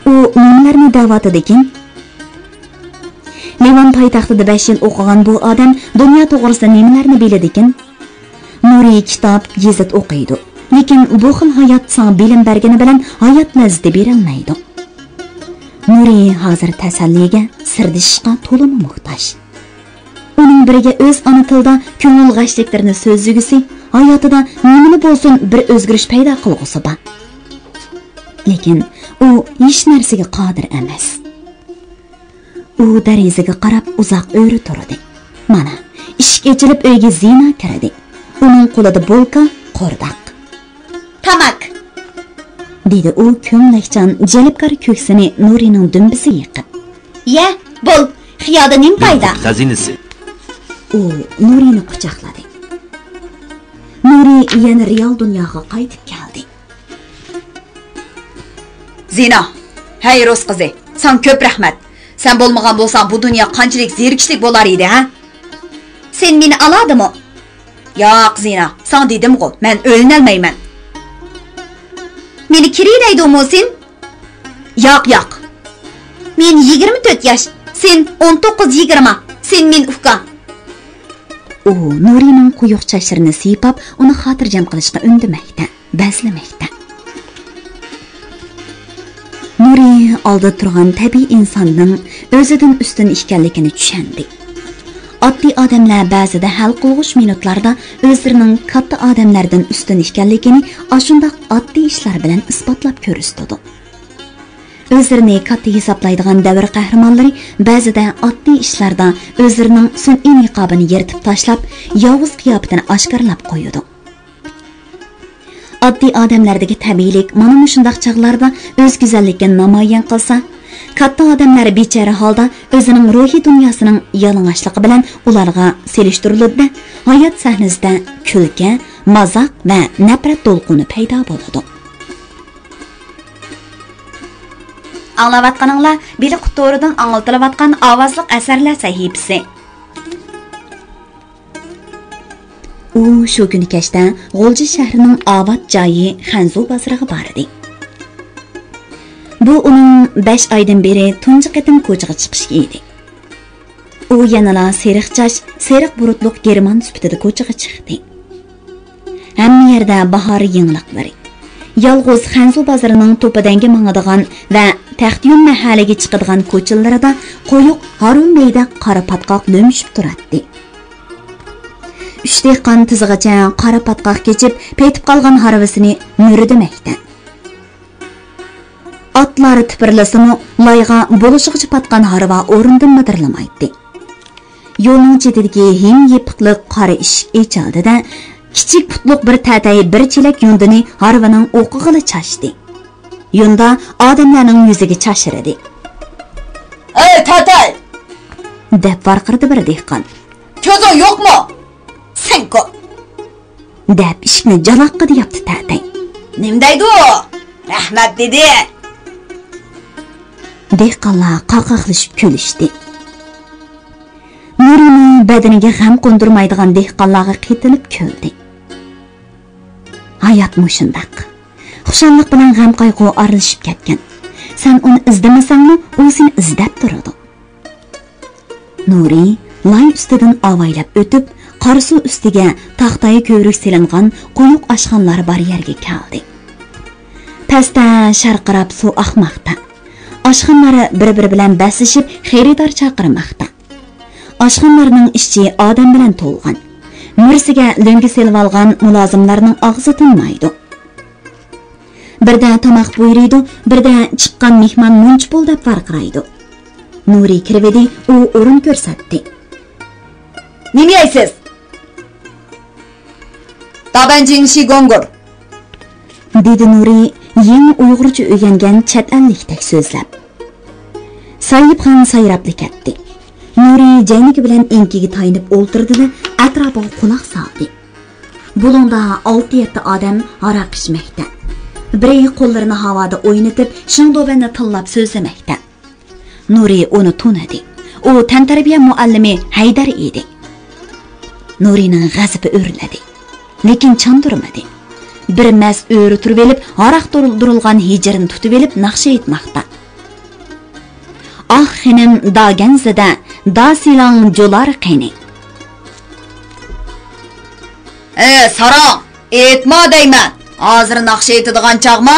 ئۇ نېمىلەرنى دەۋاتىدىكىن؟ لىۋان پايتەختىدە بەش يىل ئوقۇغان بۇ ئادەم دۇنيا توغرىسىدا نېمىلەرنى بىلىدىكىن؟ نۇرى كىتاب، گېزىت ئوقۇيدۇ. لېكىن بۇ خىل ھايات ساڭا بىلىم بەرگىنى بىلەن ھايات لەززىتى بېرەلمەيدۇ. نۇرى ھازىر تەسەللىگە، سىردىشىشقا تولىمۇ موھتاج. ئۇنىڭ بىرىگە ئۆز ئانا تىلىدا كۆڭۈل غەشلىكلىرىنى سۆزلىگۈسى، ھاياتىدا نېمىلا بولسۇن بىر ئۆزگىرىش پەيدا قىلغۇسى بار. لېكىن ئۇ ھېچ نەرسىگە قادىر ئەمەس. ئۇ دېرىزىگە قاراپ ئۇزاق ئۆرە تۇردى. مانا، ئىشىك ئېچىلىپ ئۆيگە زىنا كىردى. ئۇنىڭ قولىدا بولكا، قورداق. تاماك! دېدى ئۇ كۆڭلەكچان، جەلپكار كۆكسىنى نۇرىنىڭ دۈمبىسىگە يېقىپ. يە، بول، خىيالدا نېمە پايدا؟ خەزىنىسى. ئۇ نۇرىنى قۇچاقلىدى. نۇرى يەنە رېئال دۇنياغا قايتىپ كەلدى. زىنا! ھەي، رۇس قىزى، ساڭا كۆپ رەھمەت. سەن بولمىغان بولساڭ، بۇ دۇنيا قانچىلىك زېرىكىشلىك بولار ئىدى، ھە؟ سەن مېنى ئالادىمۇ؟ ياق، زىنا، ساڭا دېدىمغۇ، مەن ئۆيلىنەلمەيمەن. مېنى كىرىي دەيدۇمۇ سەن؟ ياق، ياق. مەن يىگىرمە تۆت ياش، سەن ئون توققۇز يىگىرمە، سەن مېنى ئۇكا. ئۇ نۇرىنىڭ قويۇق چاچلىرىنى سىيپاپ، ئۇنى خاتىرجەم قىلىشقا ئۈندىمەكتە، بەزلىمەكتە. نۇرى ئالدىدا تۇرغان تەبىئىي ئىنساننىڭ ئۆزىدىن ئۈستۈن ئىكەنلىكىنى چۈشەندى. ئاددىي ئادەملەر بەزىدە ھەل قىلغۇچ مىنۇتلاردا ئۆزلىرىنىڭ كاتتا ئادەملەردىن ئۈستۈن ئىكەنلىكىنى ئاشۇنداق ئاددىي ئىشلار بىلەن ئىسپاتلاپ كۆرسىتىدۇ. ئۆزلىرىنى كاتتا ھېسابلايدىغان دەۋر قەھرىمانلىرى بەزىدە ئاددىي ئىشلاردا ئۆزلىرىنىڭ سۈنئىي نىقابىنى يىرتىپ تاشلاپ، ياۋۇز قىياپىتىنى ئاشكارىلاپ قويىدۇ. ئاددىي ئادەملەردىكى تەبىئىيلىك مانا مۇشۇنداق چاغلاردا ئۆز گۈزەللىكىنى نامايان قىلسا، كاتتا ئادەملەر بىچارە ھالدا ئۆزىنىڭ روھىي دۇنياسىنىڭ يالىڭاچلىقى بىلەن ئۇلارغا سېلىشتۇرۇلىدۇ-دە، ھايات سەھنىسىدە كۈلكە، مازاق ۋە نەپرەت دولقۇنى پەيدا بولىدۇ. ئاڭلاۋاتقىنىڭلار بېلىق تورىدىن ئاڭلىتىلىۋاتقان ئاۋازلىق ئەسەرلەر سەھىپىسى. ئۇ شۇ كۈنى كەچتە غۇلجا شەھىرىنىڭ ئاۋات جايى خەنزۇ بازىرىغا باردى. بۇ ئۇنىڭ بەش ئايدىن بېرى تۇنجى قېتىم كوچىغا چىقىشى ئىدى. ئۇ يەنىلا سېرىق چاچ، سېرىق بۇرۇتلۇق گېرمان سۈپىتىدە كوچىغا چىقتى. ھەممە يەردە باھار يېڭىلىقلىرى. يالغۇز خەنزۇ بازىرىنىڭ توپا دەڭگە ماڭىدىغان ۋە تەختىيۇن مەھەللىگە چىقىدىغان كوچىلىرىدا قويۇق ھارۋا مەيدە قارا پاتقاق لۆمۈشۈپ تۇراتتى. ئۈچ دېھقان تىزىغىچە قارا پاتقاق كېچىپ، پېتىپ قالغان ھارۋىسىنى مۈرىدىمەكتە. ئاتلار تىپىرلىسىمۇ، لايغا بولۇشىغىچە پاتقان ھارۋا ئورنىدىن مىدىرلىمايتتى. يولنىڭ چېتىدىكى ھىم يېپىقلىق قارا ئىشىك ئېچىلدى-دە، كىچىك پۇتلۇق بىر تەتەي بىر چېلەك يۇندىنى ھارۋىنىڭ ئوقىغىلا چاچتى. يۇندا ئادەملەرنىڭ يۈزىگە چاچرىدى. «ئەي، تەتەي!» دەپ ۋارقىرىدى بىر دېھقان. «كۆزۈڭ يوقمۇ؟ سەنكۇ!» دەپ ئىشىكنى جالاققىدە ياپتى تەتەي. «نېمە دەيدۇ؟ رەھمەت دېدى.» دېھقانلار قاقاقلىشىپ كۈلۈشتى. نۇرىنى بەدىنىگە غەم قوندۇرمايدىغان دېھقانلارغا قېتىلىپ كۈلدى. ھايات مۇشۇنداق. خۇشاللىق بىلەن غەم-قايغۇ ئارىلىشىپ كەتكەن. سەن ئۇنى ئىزدىمىسەڭمۇ، ئۇ سېنى ئىزدەپ تۇرىدۇ. نۇرى لاي ئۈستىدىن ئاۋايلاپ ئۆتۈپ، قارا سۇ ئۈستىگە تاختايى كۆۋرۈك سېلىنغان قويۇق ئاشخانىلار بار يەرگە كەلدى. پەستە شارقىراپ سۇ ئاقماقتا. ئاشخانىلار بىر-بىرى بىلەن بەسلىشىپ خېرىدار چاقىرماقتا. ئاشخانىلارنىڭ ئىچى ئادەم بىلەن تولغان. مۈرىسىگە لۆڭگە سېلىۋالغان مۇلازىملارنىڭ ئاغزى تىنمايدۇ. بىردە تاماق بۇيرۇيدۇ، بىردە چىققان مېھمان مۇنچە بول دەپ ۋارقىرايدۇ. نۇرى كىرىۋىدى، ئۇ ئورۇن كۆرسەتتى. نېمە يەيسىز؟ دابەنجىڭشى گوڭگۇر، دېدى نۇرى يېڭى ئۇيغۇرچە ئۆگەنگەن چەت ئەللىكتەك سۆزلەپ. ساھىبخان سايراپلا كەتتى. نۇرى جەينىكى بىلەن ئېڭىكىگە تايىنىپ ئولتۇردى-دە، ئەتراپىغا قۇلاق سالدى. بۇلۇڭدا ئالتە-يەتتە ئادەم ھاراق ئىچمەكتە. بىرى قوللىرىنى ھاۋادا ئوينىتىپ، شېڭدۇبەننى تىللاپ سۆزلىمەكتە. نۇرى ئۇنى تونۇدى. ئۇ تەنتەربىيە مۇئەللىمى ھەيدەر ئىدى. نۇرىنىڭ غەزىپى ئۆرلىدى. لېكىن چاندۇرمىدى. بىر مەس ئۆرە تۇرۇۋېلىپ، ھاراق تولدۇرۇلغان ھىجرىنى تۇتۇۋېلىپ ناخشا ئېيتماقتا. ئاھ خېنىم داگەنزىدە، داسىلاڭ جۇلار قېنى. ئەي، ساراڭ! ئېيتما دەيمەن، ھازىر ناخشا ئېيتىدىغان چاغما؟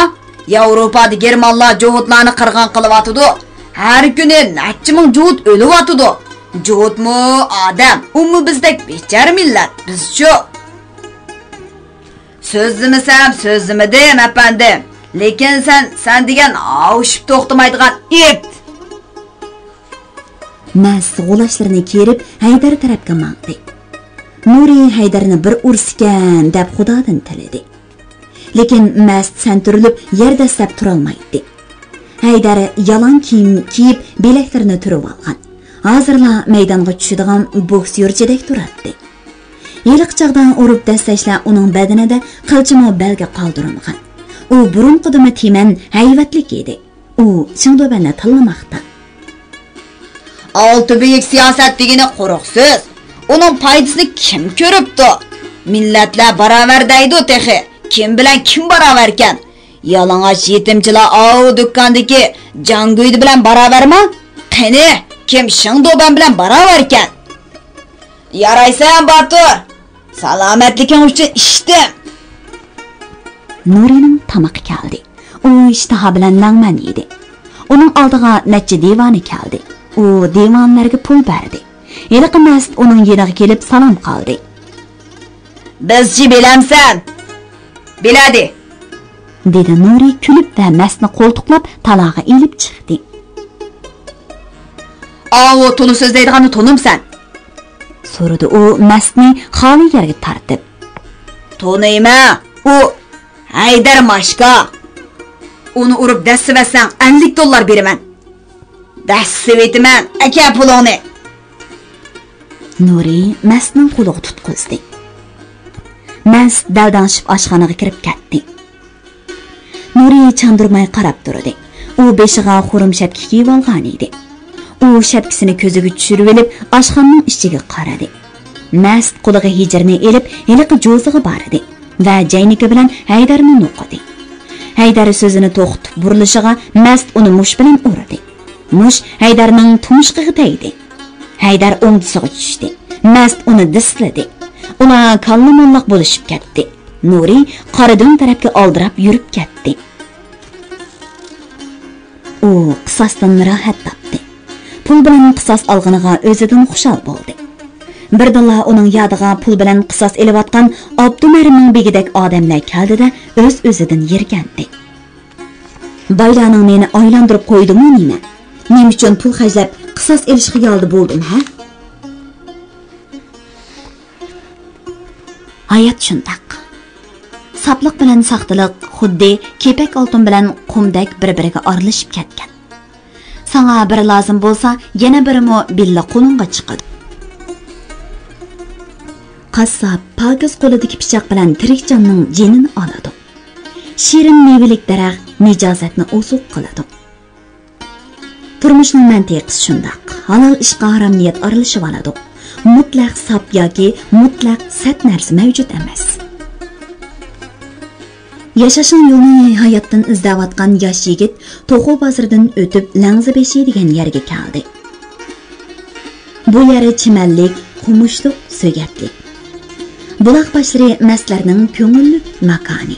ياۋروپادا گېرمانلار جوۋۇتلارنى قىرغىن قىلىۋاتىدۇ. ھەر كۈنى نەچچە مىڭ جوۋۇت ئۆلۈۋاتىدۇ. جوۋۇتمۇ ئادەم، ئۇمۇ بىزدەك بىچارە مىللەت، بىزچۇ؟ سۆزلىمىسەم سۆزلىمىدىم، ئەپەندىم. لېكىن سەن، سەن دېگەن ھاۋشىپ توختىمايدىغان ئىت! مەس غۇلاچلىرىنى كىرىپ، ھەيدەر تەرەپكە ماڭدى. نۇرى ھەيدەرنى بىر ئۇرسىكەن دەپ خۇدادىن تىلىدى. لېكىن مەست سەنتۈرۈلۈپ يەر دەسسەپ تۇرالمايتتى. ھەيدەر يالاڭ كىيىم كىيىپ، بىلەكلىرىنى تۈرۈۋالغان. ھازىرلا مەيدانغا چۈشىدىغان بوكسيورچىدەك تۇراتتى. ھېلىقى چاغدا ئۇرۇپ دەسسەشلەر ئۇنىڭ بەدىنىدە قىلچىمۇ بەلگە قالدۇرمىغان. ئۇ بۇرۇنقىدىنمۇ تىمەن، ھەيۋەتلىك ئىدى. ئۇ شېڭدۇبەننى تىللىماقتا. ئالتە بۈيۈك سىياسەت دېگىنى قۇرۇق سۆز. ئۇنىڭ پايدىسىنى كىم كۆرۈپتۇ؟ مىللەتلەر باراۋەر دەيدۇ تېخى. كىم بىلەن كىم باراۋەركەن؟ يالىڭاچ يېتىمچىلار ئاۋۇ دۇكاندىكى جاڭگۈيدە بىلەن باراۋەرما؟ قېنى، كىم شېڭدۇبەن بىلەن باراۋەركەن؟ يارايسەن، باتۇر! سالامەتلىكىڭ ئۈچۈن ئىچتىم! نۇرىنىڭ تامىقى كەلدى. ئۇ ئىشتىها بىلەن لەڭمەن يېدى. ئۇنىڭ ئالدىغا نەچچە دىۋانە كەلدى. ئۇ دىۋانىلەرگە پۇل بەردى. ھېلىقى مەست ئۇنىڭ يېنىغا كېلىپ سالام قىلدى. بىزچە بىلەمسەن؟ بىلەدى، دېدى نۇرى كۈلۈپ ۋە مەستنى قولتۇقلاپ تالاغا ئېلىپ چىقتى. ئاۋۇ تولا سۆزلەيدىغاننى تونۇمسەن؟ سورىدى ئۇ مەستنى خالىي يەرگە تارتىپ. تونۇيمەن، ئۇ ھەيدەر ماشكا. ئۇنى ئۇرۇپ دەسسىۋەتسەڭ ئەللىك دوللار بېرىمەن. دەسسىۋېتىمەن، ئەكە پۇلۇڭنى. نۇرى مەستنىڭ قولىغا تۇتقۇزدى. مەست دەلدەڭشىپ ئاشخانىغا كىرىپ كەتتى. نۇرى چاندۇرماي قاراپ تۇردى. ئۇ بېشىغا خۇرۇم شەپكە كىيىۋالغان ئىدى. ئۇ شەپكىسىنى كۆزىگە چۈشۈرۈۋېلىپ ئاشخانىنىڭ ئىچىگە قارىدى. مەست قولىغا ھىجىرنى ئېلىپ ھېلىقى جوزىغا باردى ۋە جەينىكى بىلەن ھەيدەرنى نوقۇدى. ھەيدەر سۆزىنى توختىتىپ بۇرۇلۇشىغا مەست ئۇنى مۇش بىلەن ئۇردى. مۇش ھەيدەرنىڭ تۇمشۇقىغا تەگدى. ھەيدەر ئوڭدىسىغا چۈشتى. مەست ئۇنى دىسلىدى. ئۇلار كاللا موللاق بولۇشۇپ كەتتى. نۇرى قارا دۆڭ تەرەپكە ئالدىراپ يۈرۈپ كەتتى. ئۇ قىساستىن راھەت تاپتى. پۇل بىلەن قىساس ئالغىنىغا ئۆزىدىن خۇشال بولدى. بىردىنلا ئۇنىڭ يادىغا پۇل بىلەن قىساس ئېلىۋاتقان ئابدۇمەرىمنىڭ بېگىدەك ئادەملەر كەلدى-دە، ئۆز-ئۆزىدىن يىركەندى. بايلارنىڭ مېنى ئايلاندۇرۇپ قويدىمۇ نېمە؟ نېمە ئۈچۈن پۇل خەجلەپ قىساس ئېلىش خىيالىدا بولدۇم، ھە؟ ھايات شۇنداق. ساپلىق بىلەن ساختىلىق خۇددى كېپەك ئالتۇن بىلەن قۇمدەك بىر-بىرىگە ئارىلىشىپ كەتكەن. ساڭا بىرى لازىم بولسا، يەنە بىرىمۇ بىللە قولۇڭغا چىقىدۇ. قاسساپ پاكىز قولىدىكى پىچاق بىلەن تىرىك جاننىڭ جېنىنى ئالىدۇ. شېرىن مېۋىلىك دەرەخ نىجازەتنى ئوزۇق قىلىدۇ. تۇرمۇشنىڭ مەنتىقىسى شۇنداق. ھالال ئىشقا ھارام نىيەت ئارىلىشىۋالىدۇ. مۇتلەق ساپ ياكى مۇتلەق سەت نەرسە مەۋجۇت ئەمەس. ياشاشنىڭ يولىنى ھاياتتىن ئىزدەۋاتقان ياش يىگىت توخۇ بازىرىدىن ئۆتۈپ، لەڭزە بېشى دېگەن يەرگە كەلدى. بۇ يەر چىمەنلىك، قومۇشلۇق، سۆگەتلىك. بۇلاق باشلىرى مەستلەرنىڭ كۆڭۈللۈك ماكانى.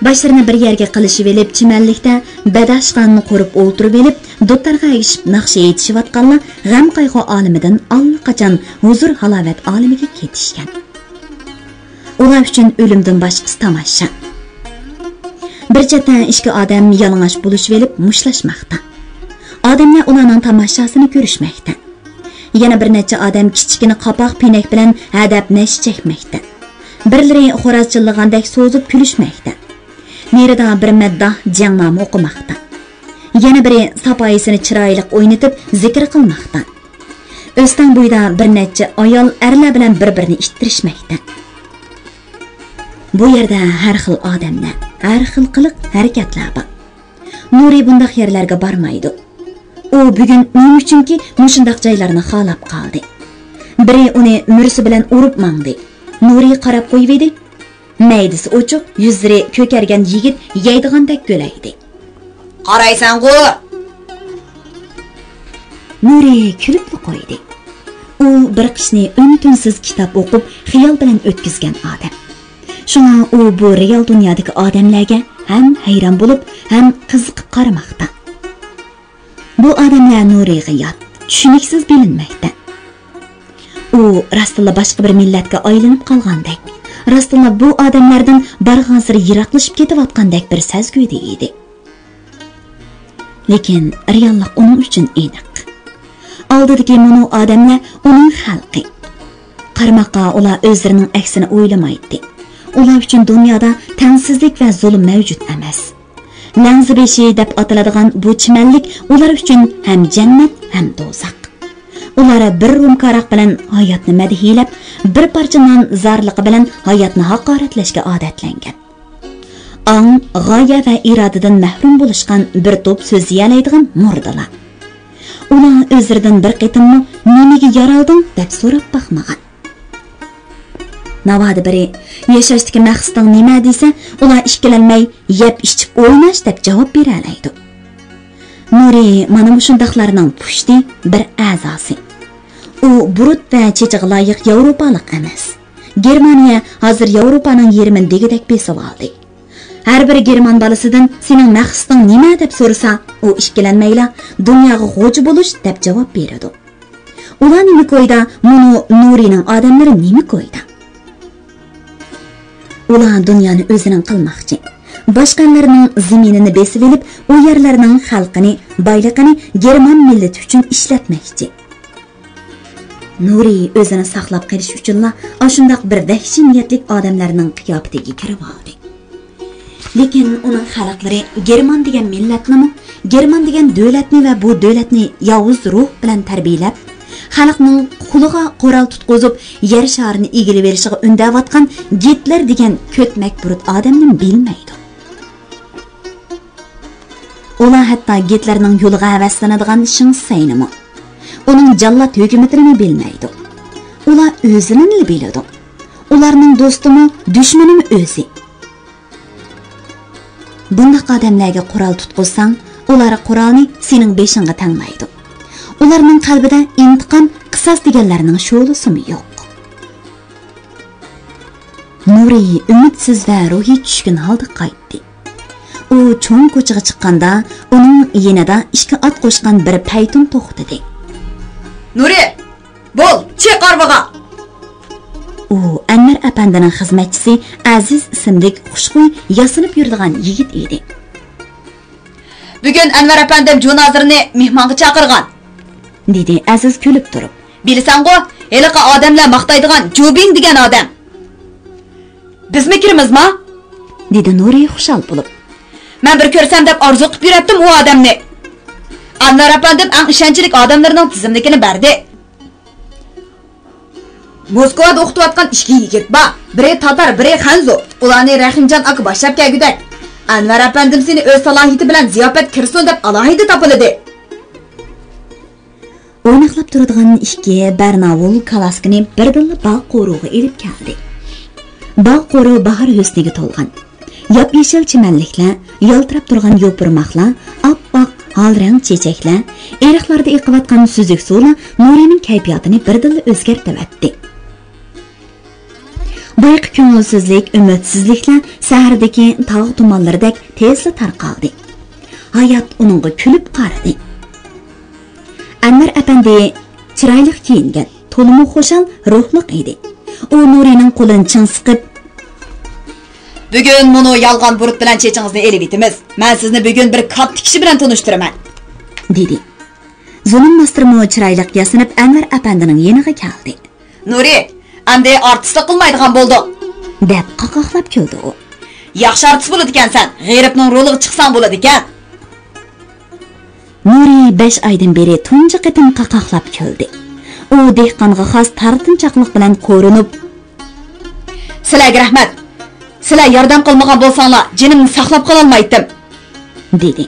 باشلىرىنى بىر يەرگە قىلىشىۋېلىپ، چىمەنلىكتە بەدەشقان قۇرۇپ ئولتۇرۇۋېلىپ، دۇتارغا ئەگىشىپ ناخشا ئېيتىشىۋاتقانلار غەم-قايغۇ ئالىمىدىن ئاللىقاچان ھۇزۇر-ھالاۋەت ئالىمىگە كېتىشكەن. ئۇلار ئۈچۈن ئۆلۈمدىن باشقىسى تاماشا. بىر چەتتە ئىككى ئادەم يالىڭاچ بولۇشۇۋېلىپ مۇشتلاشماقتا. ئادەملەر ئۇلارنىڭ تاماشاسىنى كۆرۈشمەكتە. يەنە بىر نەچچە ئادەم كىچىككىنە قاپاق پىنەك بىلەن ھەدەپ نەشە چەكمەكتە. بىرلىرى خوراز چىللىغاندەك سوزۇپ كۈلۈشمەكتە. نېرىدا بىر مەدداھ جەڭنامە ئوقۇماقتا. يەنە بىرى ساپايىسىنى چىرايلىق ئوينىتىپ زىكىر قىلماقتا. ئۆستەڭ بويىدا بىر نەچچە ئايال ئەرلەر بىلەن بىر-بىرىنى ئىتتىرىشمەكتە. بۇ يەردە ھەر خىل ئادەملەر، ھەر خىل قىلىق ھەرىكەتلەر بار. نۇرى بۇنداق يەرلەرگە بارمايدۇ. ئۇ بۈگۈن نېمە ئۈچۈنكى مۇشۇنداق جايلارنى خالاپ قالدى. بىرى ئۇنى مۈرىسى بىلەن ئۇرۇپ ماڭدى. نۇرى قاراپ قويۇۋىدى. مەيدىسى ئوچۇق، يۈزلىرى كۆكەرگەن يىگىت يەيدىغاندەك گۆلەيدى. قارايسەنغۇ؟ نۇرى كۈلۈپلا قويدى. ئۇ بىر قىشنى ئۈن-تىنسىز كىتاب ئوقۇپ، خىيال بىلەن ئۆتكۈزگەن ئادەم. شۇڭا ئۇ بۇ رېئال دۇنيادىكى ئادەملەرگە ھەم ھەيران بولۇپ، ھەم قىزىقىپ قارىماقتا. بۇ ئادەملەر نۇرىغا يات، چۈشىنىكسىز بىلىنمەكتە. ئۇ راستتىنلا باشقا بىر مىللەتكە ئايلىنىپ قالغاندەك، راستتىنلا بۇ ئادەملەردىن بارغانسېرى يىراقلىشىپ كېتىۋاتقاندەك بىر سەزگۈدە ئىدى. لېكىن رېئاللىق ئۇنىڭ ئۈچۈن ئېنىق. ئالدىدىكى مۇنۇ ئادەملەر ئۇنىڭ خەلقى. قارىماققا ئۇلار ئۆزلىرىنىڭ ئەكسىنى ئويلىمايتتى. ئۇلار ئۈچۈن دۇنيادا تەڭسىزلىك ۋە زۇلۇم مەۋجۇت ئەمەس. لەڭزە بېشى دەپ ئاتىلىدىغان بۇ چىمەنلىك ئۇلار ئۈچۈن ھەم جەننەت، ھەم دوزاخ. ئۇلار بىر رومكا ھاراق بىلەن ھاياتنى مەدھىيلەپ، بىر پارچە نان زارلىقى بىلەن ھاياتنى ھاقارەتلەشكە ئادەتلەنگەن. ئاڭ، غايە ۋە ئىرادىدىن مەھرۇم بولۇشقان بىر توپ سۆزلىيەلەيدىغان مۇردىلار. ئۇلار ئۆزلىرىدىن بىر قېتىممۇ «نېمىگە يارالدىڭ؟» دەپ سوراپ باقمىغان. ناۋادا بىرى «ياشاشتىكى مەقسىتىڭ نېمە؟» دېسە، ئۇلار ئىككىلەنمەي «يەپ ئىچىپ ئويناش» دەپ جاۋاب بېرەلەيدۇ. نۇرى مانا مۇشۇنداقلارنىڭ پۇشتى، بىر ئەزاسى. ئۇ بۇرۇت ۋە چېچىغا لايىق ياۋروپالىق ئەمەس. گېرمانىيە ھازىر ياۋروپانىڭ يېرىمىنى دېگۈدەك بېسىۋالدى. ھەر بىر گېرمان بالىسىدىن «سېنىڭ مەقسىتىڭ نېمە؟» دەپ سورىسا، ئۇ ئىككىلەنمەيلا «دۇنياغا غوجا بولۇش» دەپ جاۋاب بېرىدۇ. ئۇلار نېمە كويدا، مۇنۇ نۇرىنىڭ ئادەملىرى نېمە كويدا؟ ئۇلار دۇنيانى ئۆزىنىڭ قىلماقچى. باشقا ئەللەرنىڭ زېمىنىنى بېسىۋېلىپ، ئۇ يەرلەرنىڭ خەلقىنى، بايلىقىنى گېرمان مىللىتى ئۈچۈن ئىشلەتمەكچى. نۇرى ئۆزىنى ساقلاپ قېلىش ئۈچۈنلا ئاشۇنداق بىر ۋەھشىي نىيەتلىك ئادەملەرنىڭ قىياپىتىگە كىرىۋالدى. لېكىن ئۇنىڭ خەلقلىرى گېرمان دېگەن مىللەتنىمۇ، گېرمان دېگەن دۆلەتنى ۋە بۇ دۆلەتنى ياۋۇز روھ بىلەن تەربىيەلەپ، خەلقنىڭ قولىغا قورال تۇتقۇزۇپ، يەر شارىنى ئىگىلىۋېلىشىغا ئۈندەۋاتقان گىتلېر دېگەن كۆتمەك بۇرۇت ئادەمنى بىلمەيدۇ. ئۇلار ھەتتا گىتلېرنىڭ يولىغا ھەۋەسلىنىدىغان شېڭ شىسەينىمۇ، ئۇنىڭ جاللات ھۆكۈمىتىنىمۇ بىلمەيدۇ. ئۇلار ئۆزىنىلا بىلىدۇ. ئۇلارنىڭ دوستىمۇ، دۈشمىنىمۇ ئۆزى. بۇنداق ئادەملەرگە قورال تۇتقۇزساڭ، ئۇلار قورالنى سېنىڭ بېشىڭغا تەڭلەيدۇ. ئۇلارنىڭ قەلبىدە ئىنتىقام، قىساس دېگەنلەرنىڭ شولىسىمۇ يوق. نۇرى ئۈمىدسىز ۋە روھى چۈشكۈن ھالدا قايتتى. ئۇ چوڭ كوچىغا چىققاندا، ئۇنىڭ يېنىدا ئىككى ئات قوشقان بىر پەيتۇن توختىدى. نۇرى! بول، چىق ھارۋىغا! ئۇ ئەنۋەر ئەپەندىنىڭ خىزمەتچىسى ئەزىز ئىسىملىك خۇشخۇي ياسىنىپ يۈرىدىغان يىگىت ئىدى. بۈگۈن ئەنۋەر ئەپەندىم جۇنازىرنى مېھمانغا چاقىرغان، دېدى ئەزىز كۈلۈپ تۇرۇپ. بىلىسەنغۇ، ھېلىقى ئادەملەر ماختايدىغان جۇبىڭ دېگەن ئادەم. بىزمۇ كىرىمىزما؟ دېدى نۇرى خۇشال بولۇپ. مەن بىر كۆرسەم دەپ ئارزۇ قىلىپ يۈرەتتىم ئۇ ئادەمنى. ئەنۋەر ئەپەندىم ئەڭ ئىشەنچلىك ئادەملىرىنىڭ تىزىملىكىنى بەردى. موسكۋادا ئوقۇتۇۋاتقان ئىككى يىگىت بار. بىرى تاتار، بىرى خەنزۇ. ئۇلارنى رەھىمجان ئاكا باشلاپ كەلگۈدەك. ئەنۋەر ئەپەندىم سېنى ئۆز سالاھىيىتى بىلەن زىياپەتكە كىرسۇن دەپ ئالاھىدە تاپىلىدى. ئويناقلاپ تۇرىدىغان ئىككى بەرناۋۇل كالاسكىنى بىردىنلا باغ قورۇغا ئېلىپ كەلدى. باغ قورۇ باھار ھۆسنىگە تولغان. ياپيېشىل چىمەنلىكلەر، يالتىراپ تۇرغان يوپۇرماقلار، ئاپئاق ھال رەڭ چېچەكلەر، ئېرىقلاردا ئېقىۋاتقان سۈزۈك سۇلار نۇرىنىڭ كەيپىياتىنى بىردىنلا ئۆزگەرتىۋەتتى. بايىقى كۆڭۈلسىزلىك، ئۈمىدسىزلىكلەر سەھەردىكى تاغ تۇمانلىرىدەك تېزلا تارقالدى. ھايات ئۇنىڭغا كۈلۈپ قارىدى. ئەنۋەر ئەپەندى چىرايلىق كىيىنگەن، تولىمۇ خۇشال، روھلۇق ئىدى. ئۇ نۇرىنىڭ قولىنى چىڭ سىقىپ، بۈگۈن مۇنۇ يالغان بۇرۇت بىلەن چېچىڭىزنى ئېلىۋېتىمىز. مەن سىزنى بۈگۈن بىر كاتتا كىشى بىلەن تونۇشتۇرىمەن، دېدى. زۇنۇن ماستېرمۇ چىرايلىق ياسىنىپ ئەنۋەر ئەپەندىنىڭ يېنىغا كەلدى. نۇرى، ئەمدى ئارتىسلىق قىلمايدىغان بولدۇڭ، دەپ قاقاقلاپ كۈلدى ئۇ. ياخشى ئارتىس بولىدىكەنسەن، غېرىبنىڭ رولىغا چىقساڭ بولىدىكەن. نۇرى بەش ئايدىن بېرى تۇنجى قېتىم قاقاقلاپ كۈلدى. ئۇ دېھقانغا خاس تارتىنچاقلىق بىلەن قورۇنۇپ، سىلەرگە رەھمەت. سىلەر ياردەم قىلمىغان بولساڭلار، جېنىمنى ساقلاپ قالالمايتتىم، دېدى.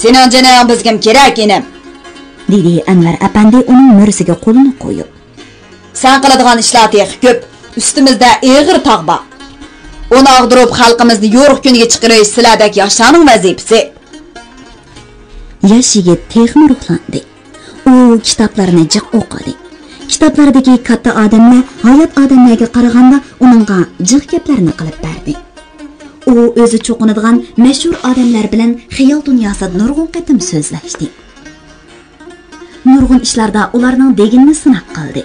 سېنىڭ جېنىڭ بىزگىمۇ كېرەك، ئىنىم، دېدى ئەنۋەر ئەپەندى ئۇنىڭ مۈرىسىگە قولىنى قويۇپ. سەن قىلىدىغان ئىشلار تېخى كۆپ. ئۈستىمىزدە ئېغىر تاغ بار. ئۇنى ئاغدۇرۇپ، خەلقىمىزنى يورۇق كۈنگە چىقىرىش سىلەردەك ياشلارنىڭ ۋەزىپىسى. ياش يىگىت تېخىمۇ روھلاندى. ئۇ كىتابلارنى جىق ئوقۇدى. كىتابلاردىكى كاتتا ئادەملەر ھايات ئادەملەرگە قارىغاندا ئۇنىڭغا جىق گەپلەرنى قىلىپ بەردى. ئۇ ئۆزى چوقۇنىدىغان مەشھۇر ئادەملەر بىلەن خىيال دۇنياسىدا نۇرغۇن قېتىم سۆزلەشتى. نۇرغۇن ئىشلاردا ئۇلارنىڭ دېگىنىنى سىناق قىلدى.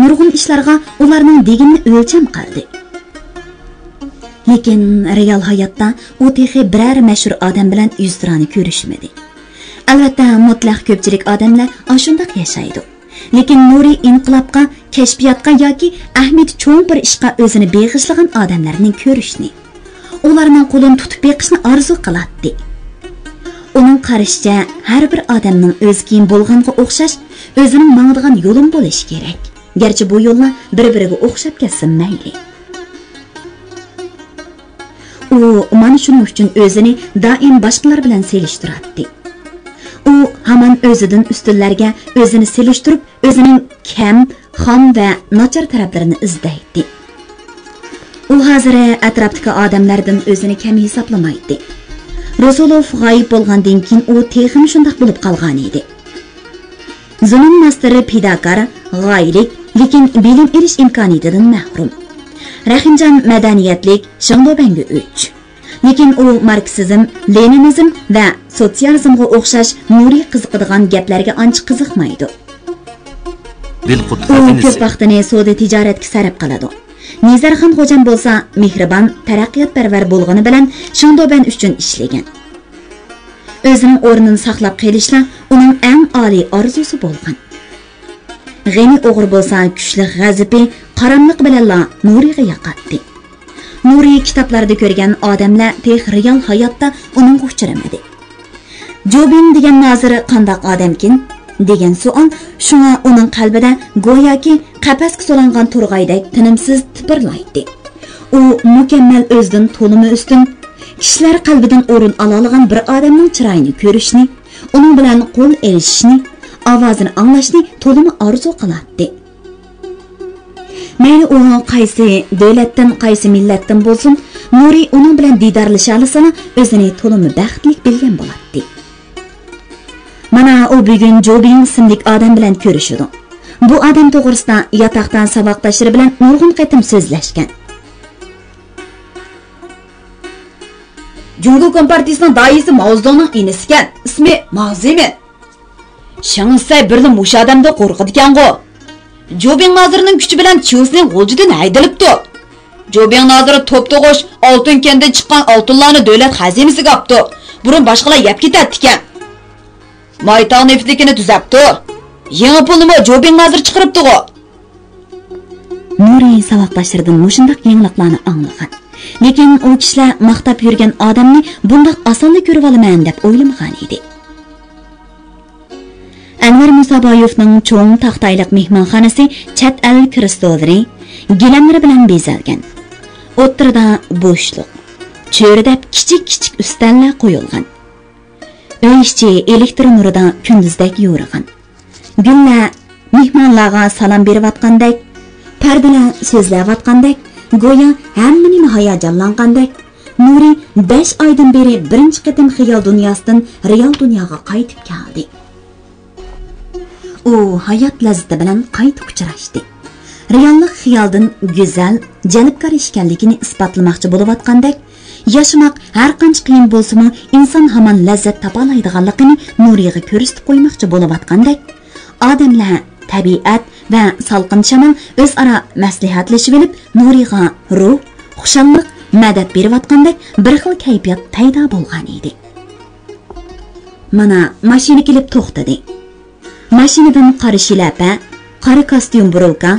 نۇرغۇن ئىشلارغا ئۇلارنىڭ دېگىنىنى ئۆلچەم قىلدى. لېكىن رېئال ھاياتتا ئۇ تېخى بىرەر مەشھۇر ئادەم بىلەن يۈزتۇرانە كۆرۈشمىدى. ئەلۋەتتە، مۇتلەق كۆپچىلىك ئادەملەر ئاشۇنداق ياشايدۇ. لېكىن نۇرى ئىنقىلابقا، كەشپىياتقا ياكى ئەھمىيىتى چوڭ بىر ئىشقا ئۆزىنى بېغىشلىغان ئادەملەرنى كۆرۈشنى، ئۇلارنىڭ قولىنى تۇتۇپ بېقىشنى ئارزۇ قىلاتتى. ئۇنىڭ قارىشىچە، ھەر بىر ئادەمنىڭ ئۆزى كىم بولغانغا ئوخشاش ئۆزىنىڭ ماڭىدىغان يولىمۇ بولۇشى كېرەك. گەرچە بۇ يوللار بىر-بىرىگە ئوخشاپ كەتسىمۇ مەيلى. ئۇ مانا شۇنىڭ ئۈچۈن ئۆزىنى دائىم باشقىلار بىلەن سېلىشتۇراتتى. ئۇ ھامان ئۆزىدىن ئۈستۈنلەرگە ئۆزىنى سېلىشتۇرۇپ، ئۆزىنىڭ كەم، خام ۋە ناچار تەرەپلىرىنى ئىزدەيتتى. ئۇ ھازىر ئەتراپتىكى ئادەملەردىن ئۆزىنى كەم ھېسابلىمايتتى. رۇسۇلوف غايىب بولغاندىن كېيىن ئۇ تېخىمۇ شۇنداق بولۇپ قالغانىدى. زۇنۇن ماستېرى پىداكار، غايىلىك، لېكىن بىلىم ئېلىش ئىمكانىيىتىدىن مەھرۇم. رەھىمجان مەدەنىيەتلىك، شېڭدۇبەنگە ئۆچ. لېكىن ئۇ ماركسىزم، لېنىنىزم ۋە سوتسىيالىزمغا ئوخشاش نۇرى قىزىقىدىغان گەپلەرگە ئانچە قىزىقمايدۇ. ئۇ كۆپ ۋاقتىنى سودا تىجارەتكە سەرپ قىلىدۇ. نىزارخان خوجام بولسا مېھرىبان، تەرەققىياتپەرۋەر بولغىنى بىلەن شېڭدۇبەن ئۈچۈن ئىشلىگەن. ئۆزىنىڭ ئورنىنى ساقلاپ قېلىشلا ئۇنىڭ ئەڭ ئالىي ئارزۇسى بولغان. غېنى ئوغرى بولسا كۈچلۈك غەزىپى، قاراملىقى بىلەنلا نۇرىغا ياقاتتى. نۇرى كىتابلاردا كۆرگەن ئادەملەر تېخى رېئال ھاياتتا ئۇنىڭغا ئۇچرىمىدى. جۇبىڭ دېگەن نازىر قانداق ئادەمكىن؟ دېگەن سوئال شۇڭا ئۇنىڭ قەلبىدە گوياكى قەپەسكە سولانغان تورغايدەك تىنىمسىز تىپىرلايتتى. ئۇ مۇكەممەل ئۆزىدىن تولىمۇ ئۈستۈن، كىشىلەر قەلبىدىن ئورۇن ئالالىغان بىر ئادەمنىڭ چىرايىنى كۆرۈشنى، ئۇنىڭ بىلەن قول ئېلىشىشنى، ئاۋازىنى ئاڭلاشنى تولىمۇ ئارزۇ قىلاتتى. مەيلى ئۇ قايسى دۆلەتتىن، قايسى مىللەتتىن بولسۇن، نۇرى ئۇنىڭ بىلەن دىدارلىشالىسىلا ئۆزىنى تولىمۇ بەختلىك بىلگەن بولاتتى. مانا ئۇ بۈگۈن جۇبىڭ ئىسىملىك ئادەم بىلەن كۆرۈشىدۇ. بۇ ئادەم توغرىسىدا ياتاقتا ساۋاقداشلىرى بىلەن نۇرغۇن قېتىم سۆزلەشكەن. جۇڭگو كومپارتىيىسىنىڭ داھىيسى ماۋزېدۇڭنىڭ ئىنىسىكەن. ئىسمى ماۋزېمىن. شېڭ سەي بىرلا مۇشۇ ئادەمدىن قورقىدىكەنغۇ. جۇبىڭ نازىرنىڭ كۈچى بىلەن چيۇسىنىڭ غۇلجىدىن ھەيدىلىپتۇ. جۇبىڭ نازىر توپتوغۇش ئالتۇن كەندىن چىققان ئالتۇنلارنى دۆلەت خەزىنىسىگە ئاپتۇ. بۇرۇن باشقىلار يەپ كېتەتتىكەن. مايتاغ نېفىتلىكىنى تۈزەپتۇ. يېڭى پۇلنىمۇ جۇبىڭ نازىر چىقىرىپتىغۇ. نۇرى ساۋاقداشلىرىدىن مۇشۇنداق يېڭىلىقلارنى ئاڭلىغان. لېكىن ئۇ كىشىلەر ماختاپ يۈرگەن ئادەمنى بۇنداق ئاسانلا كۆرۈۋالىمەن دەپ ئويلىمىغان ئىدى. ئەنۋەر مۇسابايېۋنىڭ چوڭ تاختايلىق مېھمانخانىسى چەت ئەل كرېستولىرى، گىلەملىرى بىلەن بېزەلگەن. ئوتتۇرىدا بوشلۇق، چۆرىدەپ كىچىك-كىچىك ئۈستەللەر قويۇلغان. ئۆي ئىچى ئېلېكتر نۇرىدا كۈندۈزدەك يورۇغان. گۈللەر مېھمانلارغا سالام بېرىۋاتقاندەك، پەردىلەر سۆزلەۋاتقاندەك، گويا ھەممە نېمە ھاياجانلانغاندەك. نۇرى بەش ئايدىن بېرى بىرىنچى قېتىم خىيال دۇنياسىدىن رېئال دۇنياغا قايتىپ كەلدى. ئۇ ھايات لەززىتى بىلەن قايتا ئۇچراشتى. رېئاللىق خىيالدىن گۈزەل، جەلپكار ئىكەنلىكىنى ئىسپاتلىماقچى بولۇۋاتقاندەك، ياشىماق ھەرقانچە قىيىن بولسىمۇ، ئىنسان ھامان لەززەت تاپالايدىغانلىقىنى نۇرىغا كۆرسىتىپ قويماقچى بولۇۋاتقاندەك، ئادەملەر، تەبىئەت ۋە سالقىن شامال ئۆزئارا مەسلىھەتلىشىۋېلىپ، نۇرىغا روھ، خۇشاللىق، مەدەت بېرىۋاتقاندەك بىر خىل كەيپىيات پەيدا بولغان ئىدى. مانا، ماشىنا كېلىپ توختىدى. ماشىنىدىن قارا شىلەپە، قارا كاستيۇم بۇرۇلكا،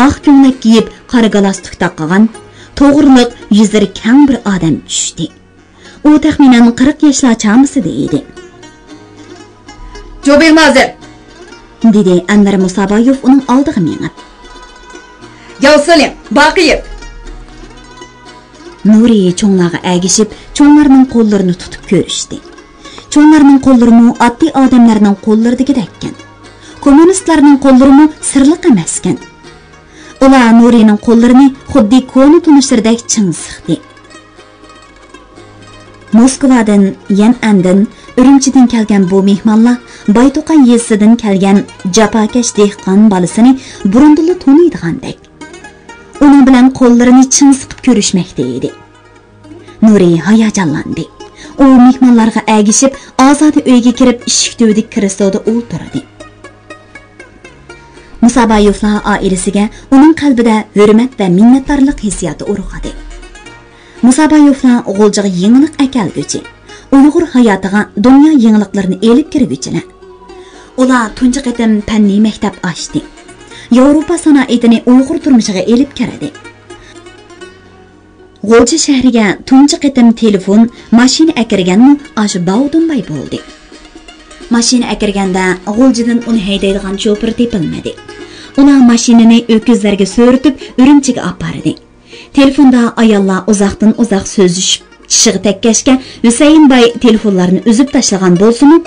ئاق كۆڭلەك كىيىپ، قارا گالستۇك تاقىغان، توغرىلىق يۈزلىرى كەڭ بىر ئادەم چۈشتى. ئۇ تەخمىنەن قىرىق ياشلار چامىسىدا ئىدى. جۇبىڭ نازىر! دېدى ئەنۋەر مۇسابايېۋ ئۇنىڭ ئالدىغا مېڭىپ. ياۋسېلىڭ، باقىيىپ! نۇرى چوڭلارغا ئەگىشىپ، چوڭلارنىڭ قوللىرىنى تۇتۇپ كۆرۈشتى. چوڭلارنىڭ قوللىرىمۇ ئاددىي ئادەملەرنىڭ قوللىرىدىكىدەككەن. كوممۇنىستلارنىڭ قوللىرىمۇ سىرلىق ئەمەسكەن. ئۇلار نۇرىنىڭ قوللىرىنى خۇددى كونا تونۇشلىرىدەك چىڭ سىقتى. موسكۋادىن، يەنئەندىن، ئۈرۈمچىدىن كەلگەن بۇ مېھمانلار بايتوقاي يېزىسىدىن كەلگەن جاپاكەش دېھقان بالىسىنى بۇرۇندىنلا تونۇيدىغاندەك، ئۇنىڭ بىلەن قوللىرىنى چىڭ سىقىپ كۆرۈشمەكتە ئىدى. نۇرى ھاياجانلاندى. ئۇ مېھمانلارغا ئەگىشىپ، ئازادە ئۆيگە كىرىپ، ئىشىك تۈۋىدىكى كرېسلودا ئولتۇردى. مۇسابايېۋلار ئائىلىسىگە ئۇنىڭ قەلبىدە ھۆرمەت ۋە مىننەتدارلىق ھېسسىياتى ئۇرغۇدى. مۇسابايېۋلار غۇلجىغا يېڭىلىق ئەكەلگۈچى، ئۇيغۇر ھاياتىغا دۇنيا يېڭىلىقلىرىنى ئېلىپ كىرگۈچىلەر. ئۇلار تۇنجى قېتىم پەننىي مەكتەپ ئاچتى. ياۋروپا سانائىتىنى ئۇيغۇر تۇرمۇشىغا ئېلىپ كىردى. غۇلجا شەھىرىگە تۇنجى قېتىم تېلېفون، ماشىنا ئەكىرگەنمۇ ئاشۇ باۋۇدۇنباي بولدى. ماشىنا ئەكىرگەندە غۇلجىدىن ئۇنى ھەيدەيدىغان شوپۇر تېپىلمىدى. ئۇلار ماشىنىنى ئۆكۈزلەرگە سۆرىتىپ ئۈرۈمچىگە ئاپاردى. تېلېفوندا ئاياللار ئۇزاقتىن ئۇزاق سۆزلىشىپ چىشىغا تەگكەچكە ھۈسەيىن باي تېلېفونلارنى ئۈزۈپ تاشلىغان بولسىمۇ،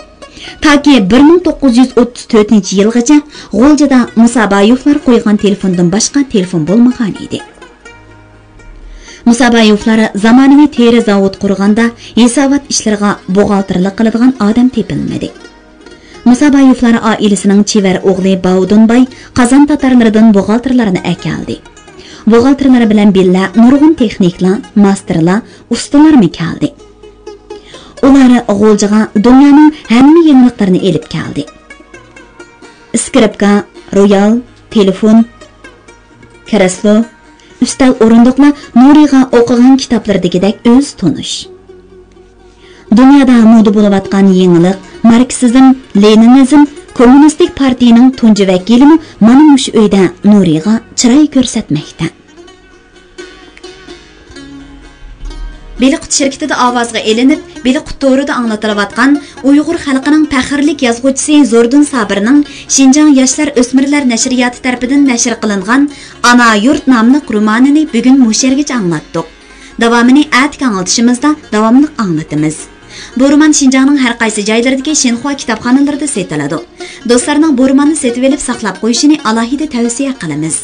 تاكى بىر مىڭ توققۇز يۈز ئوتتۇز تۆتىنچى يىلغىچە غۇلجىدا مۇسابايېۋلار قويغان تېلېفوندىن باشقا تېلېفون بولمىغان ئىدى. مۇسابايېۋلار زامانىۋى تېرە زاۋۇت قۇرغاندا ھېسابات ئىشلىرىغا بوغالتىرلىق قىلىدىغان ئادەم تېپىلمىدى. مۇسابايېۋلار ئائىلىسىنىڭ چېۋەر ئوغلى باۋۇدۇنباي قازان تاتارلىرىدىن بوغالتىرلارنى ئەكەلدى. بوغالتىرلار بىلەن بىللە نۇرغۇن تېخنىكلار، ماستېرلار، ئۇستىلارمۇ كەلدى. ئۇلار غۇلجىغا دۇنيانىڭ ھەممە يېڭىلىقلىرىنى ئېلىپ كەلدى. ئىسكرىپكا، رويال، تېلېفون، كرېسلو، ئۈستەل ئورۇندۇقلار نۇرىغا ئوقۇغان كىتابلىرىدىكىدەك ئۆزى تونۇش. دۇنيادا مودا بولۇۋاتقان يېڭىلىق، ماركسىزم، لېنىنىزم، كوممۇنىستىك پارتىيىنىڭ تۇنجى ۋەكىلىمۇ مانا مۇشۇ ئۆيدە نۇرىغا چىراي كۆرسەتمەكتە. بېلىققۇت شىركىتىدە ئاۋازغا ئېلىنىپ، بېلىققۇت تورىدا ئاڭلىتىلىۋاتقان ئۇيغۇر خەلقىنىڭ پەخىرلىك يازغۇچىسى زوردۇن سابىرنىڭ شىنجاڭ ياشلار ئۆسمۈرلەر نەشرىياتى تەرىپىدىن نەشر قىلىنغان ئانا يۇرت ناملىق رومانىنى بۈگۈن مۇشۇ يەرگىچە ئاڭلاتتۇق. داۋامىنى ئەتىكى ئاڭلىتىشىمىزدا داۋاملىق ئاڭلىتىمىز. بۇ رومان شىنجاڭنىڭ ھەر قايسى جايلىرىدىكى شىنخۇا كىتابخانىلىرىدا سېتىلىدۇ. دوستلارنىڭ بۇ روماننى سېتىۋېلىپ ساقلاپ قويۇشىنى ئالاھىدە تەۋسىيە قىلىمىز.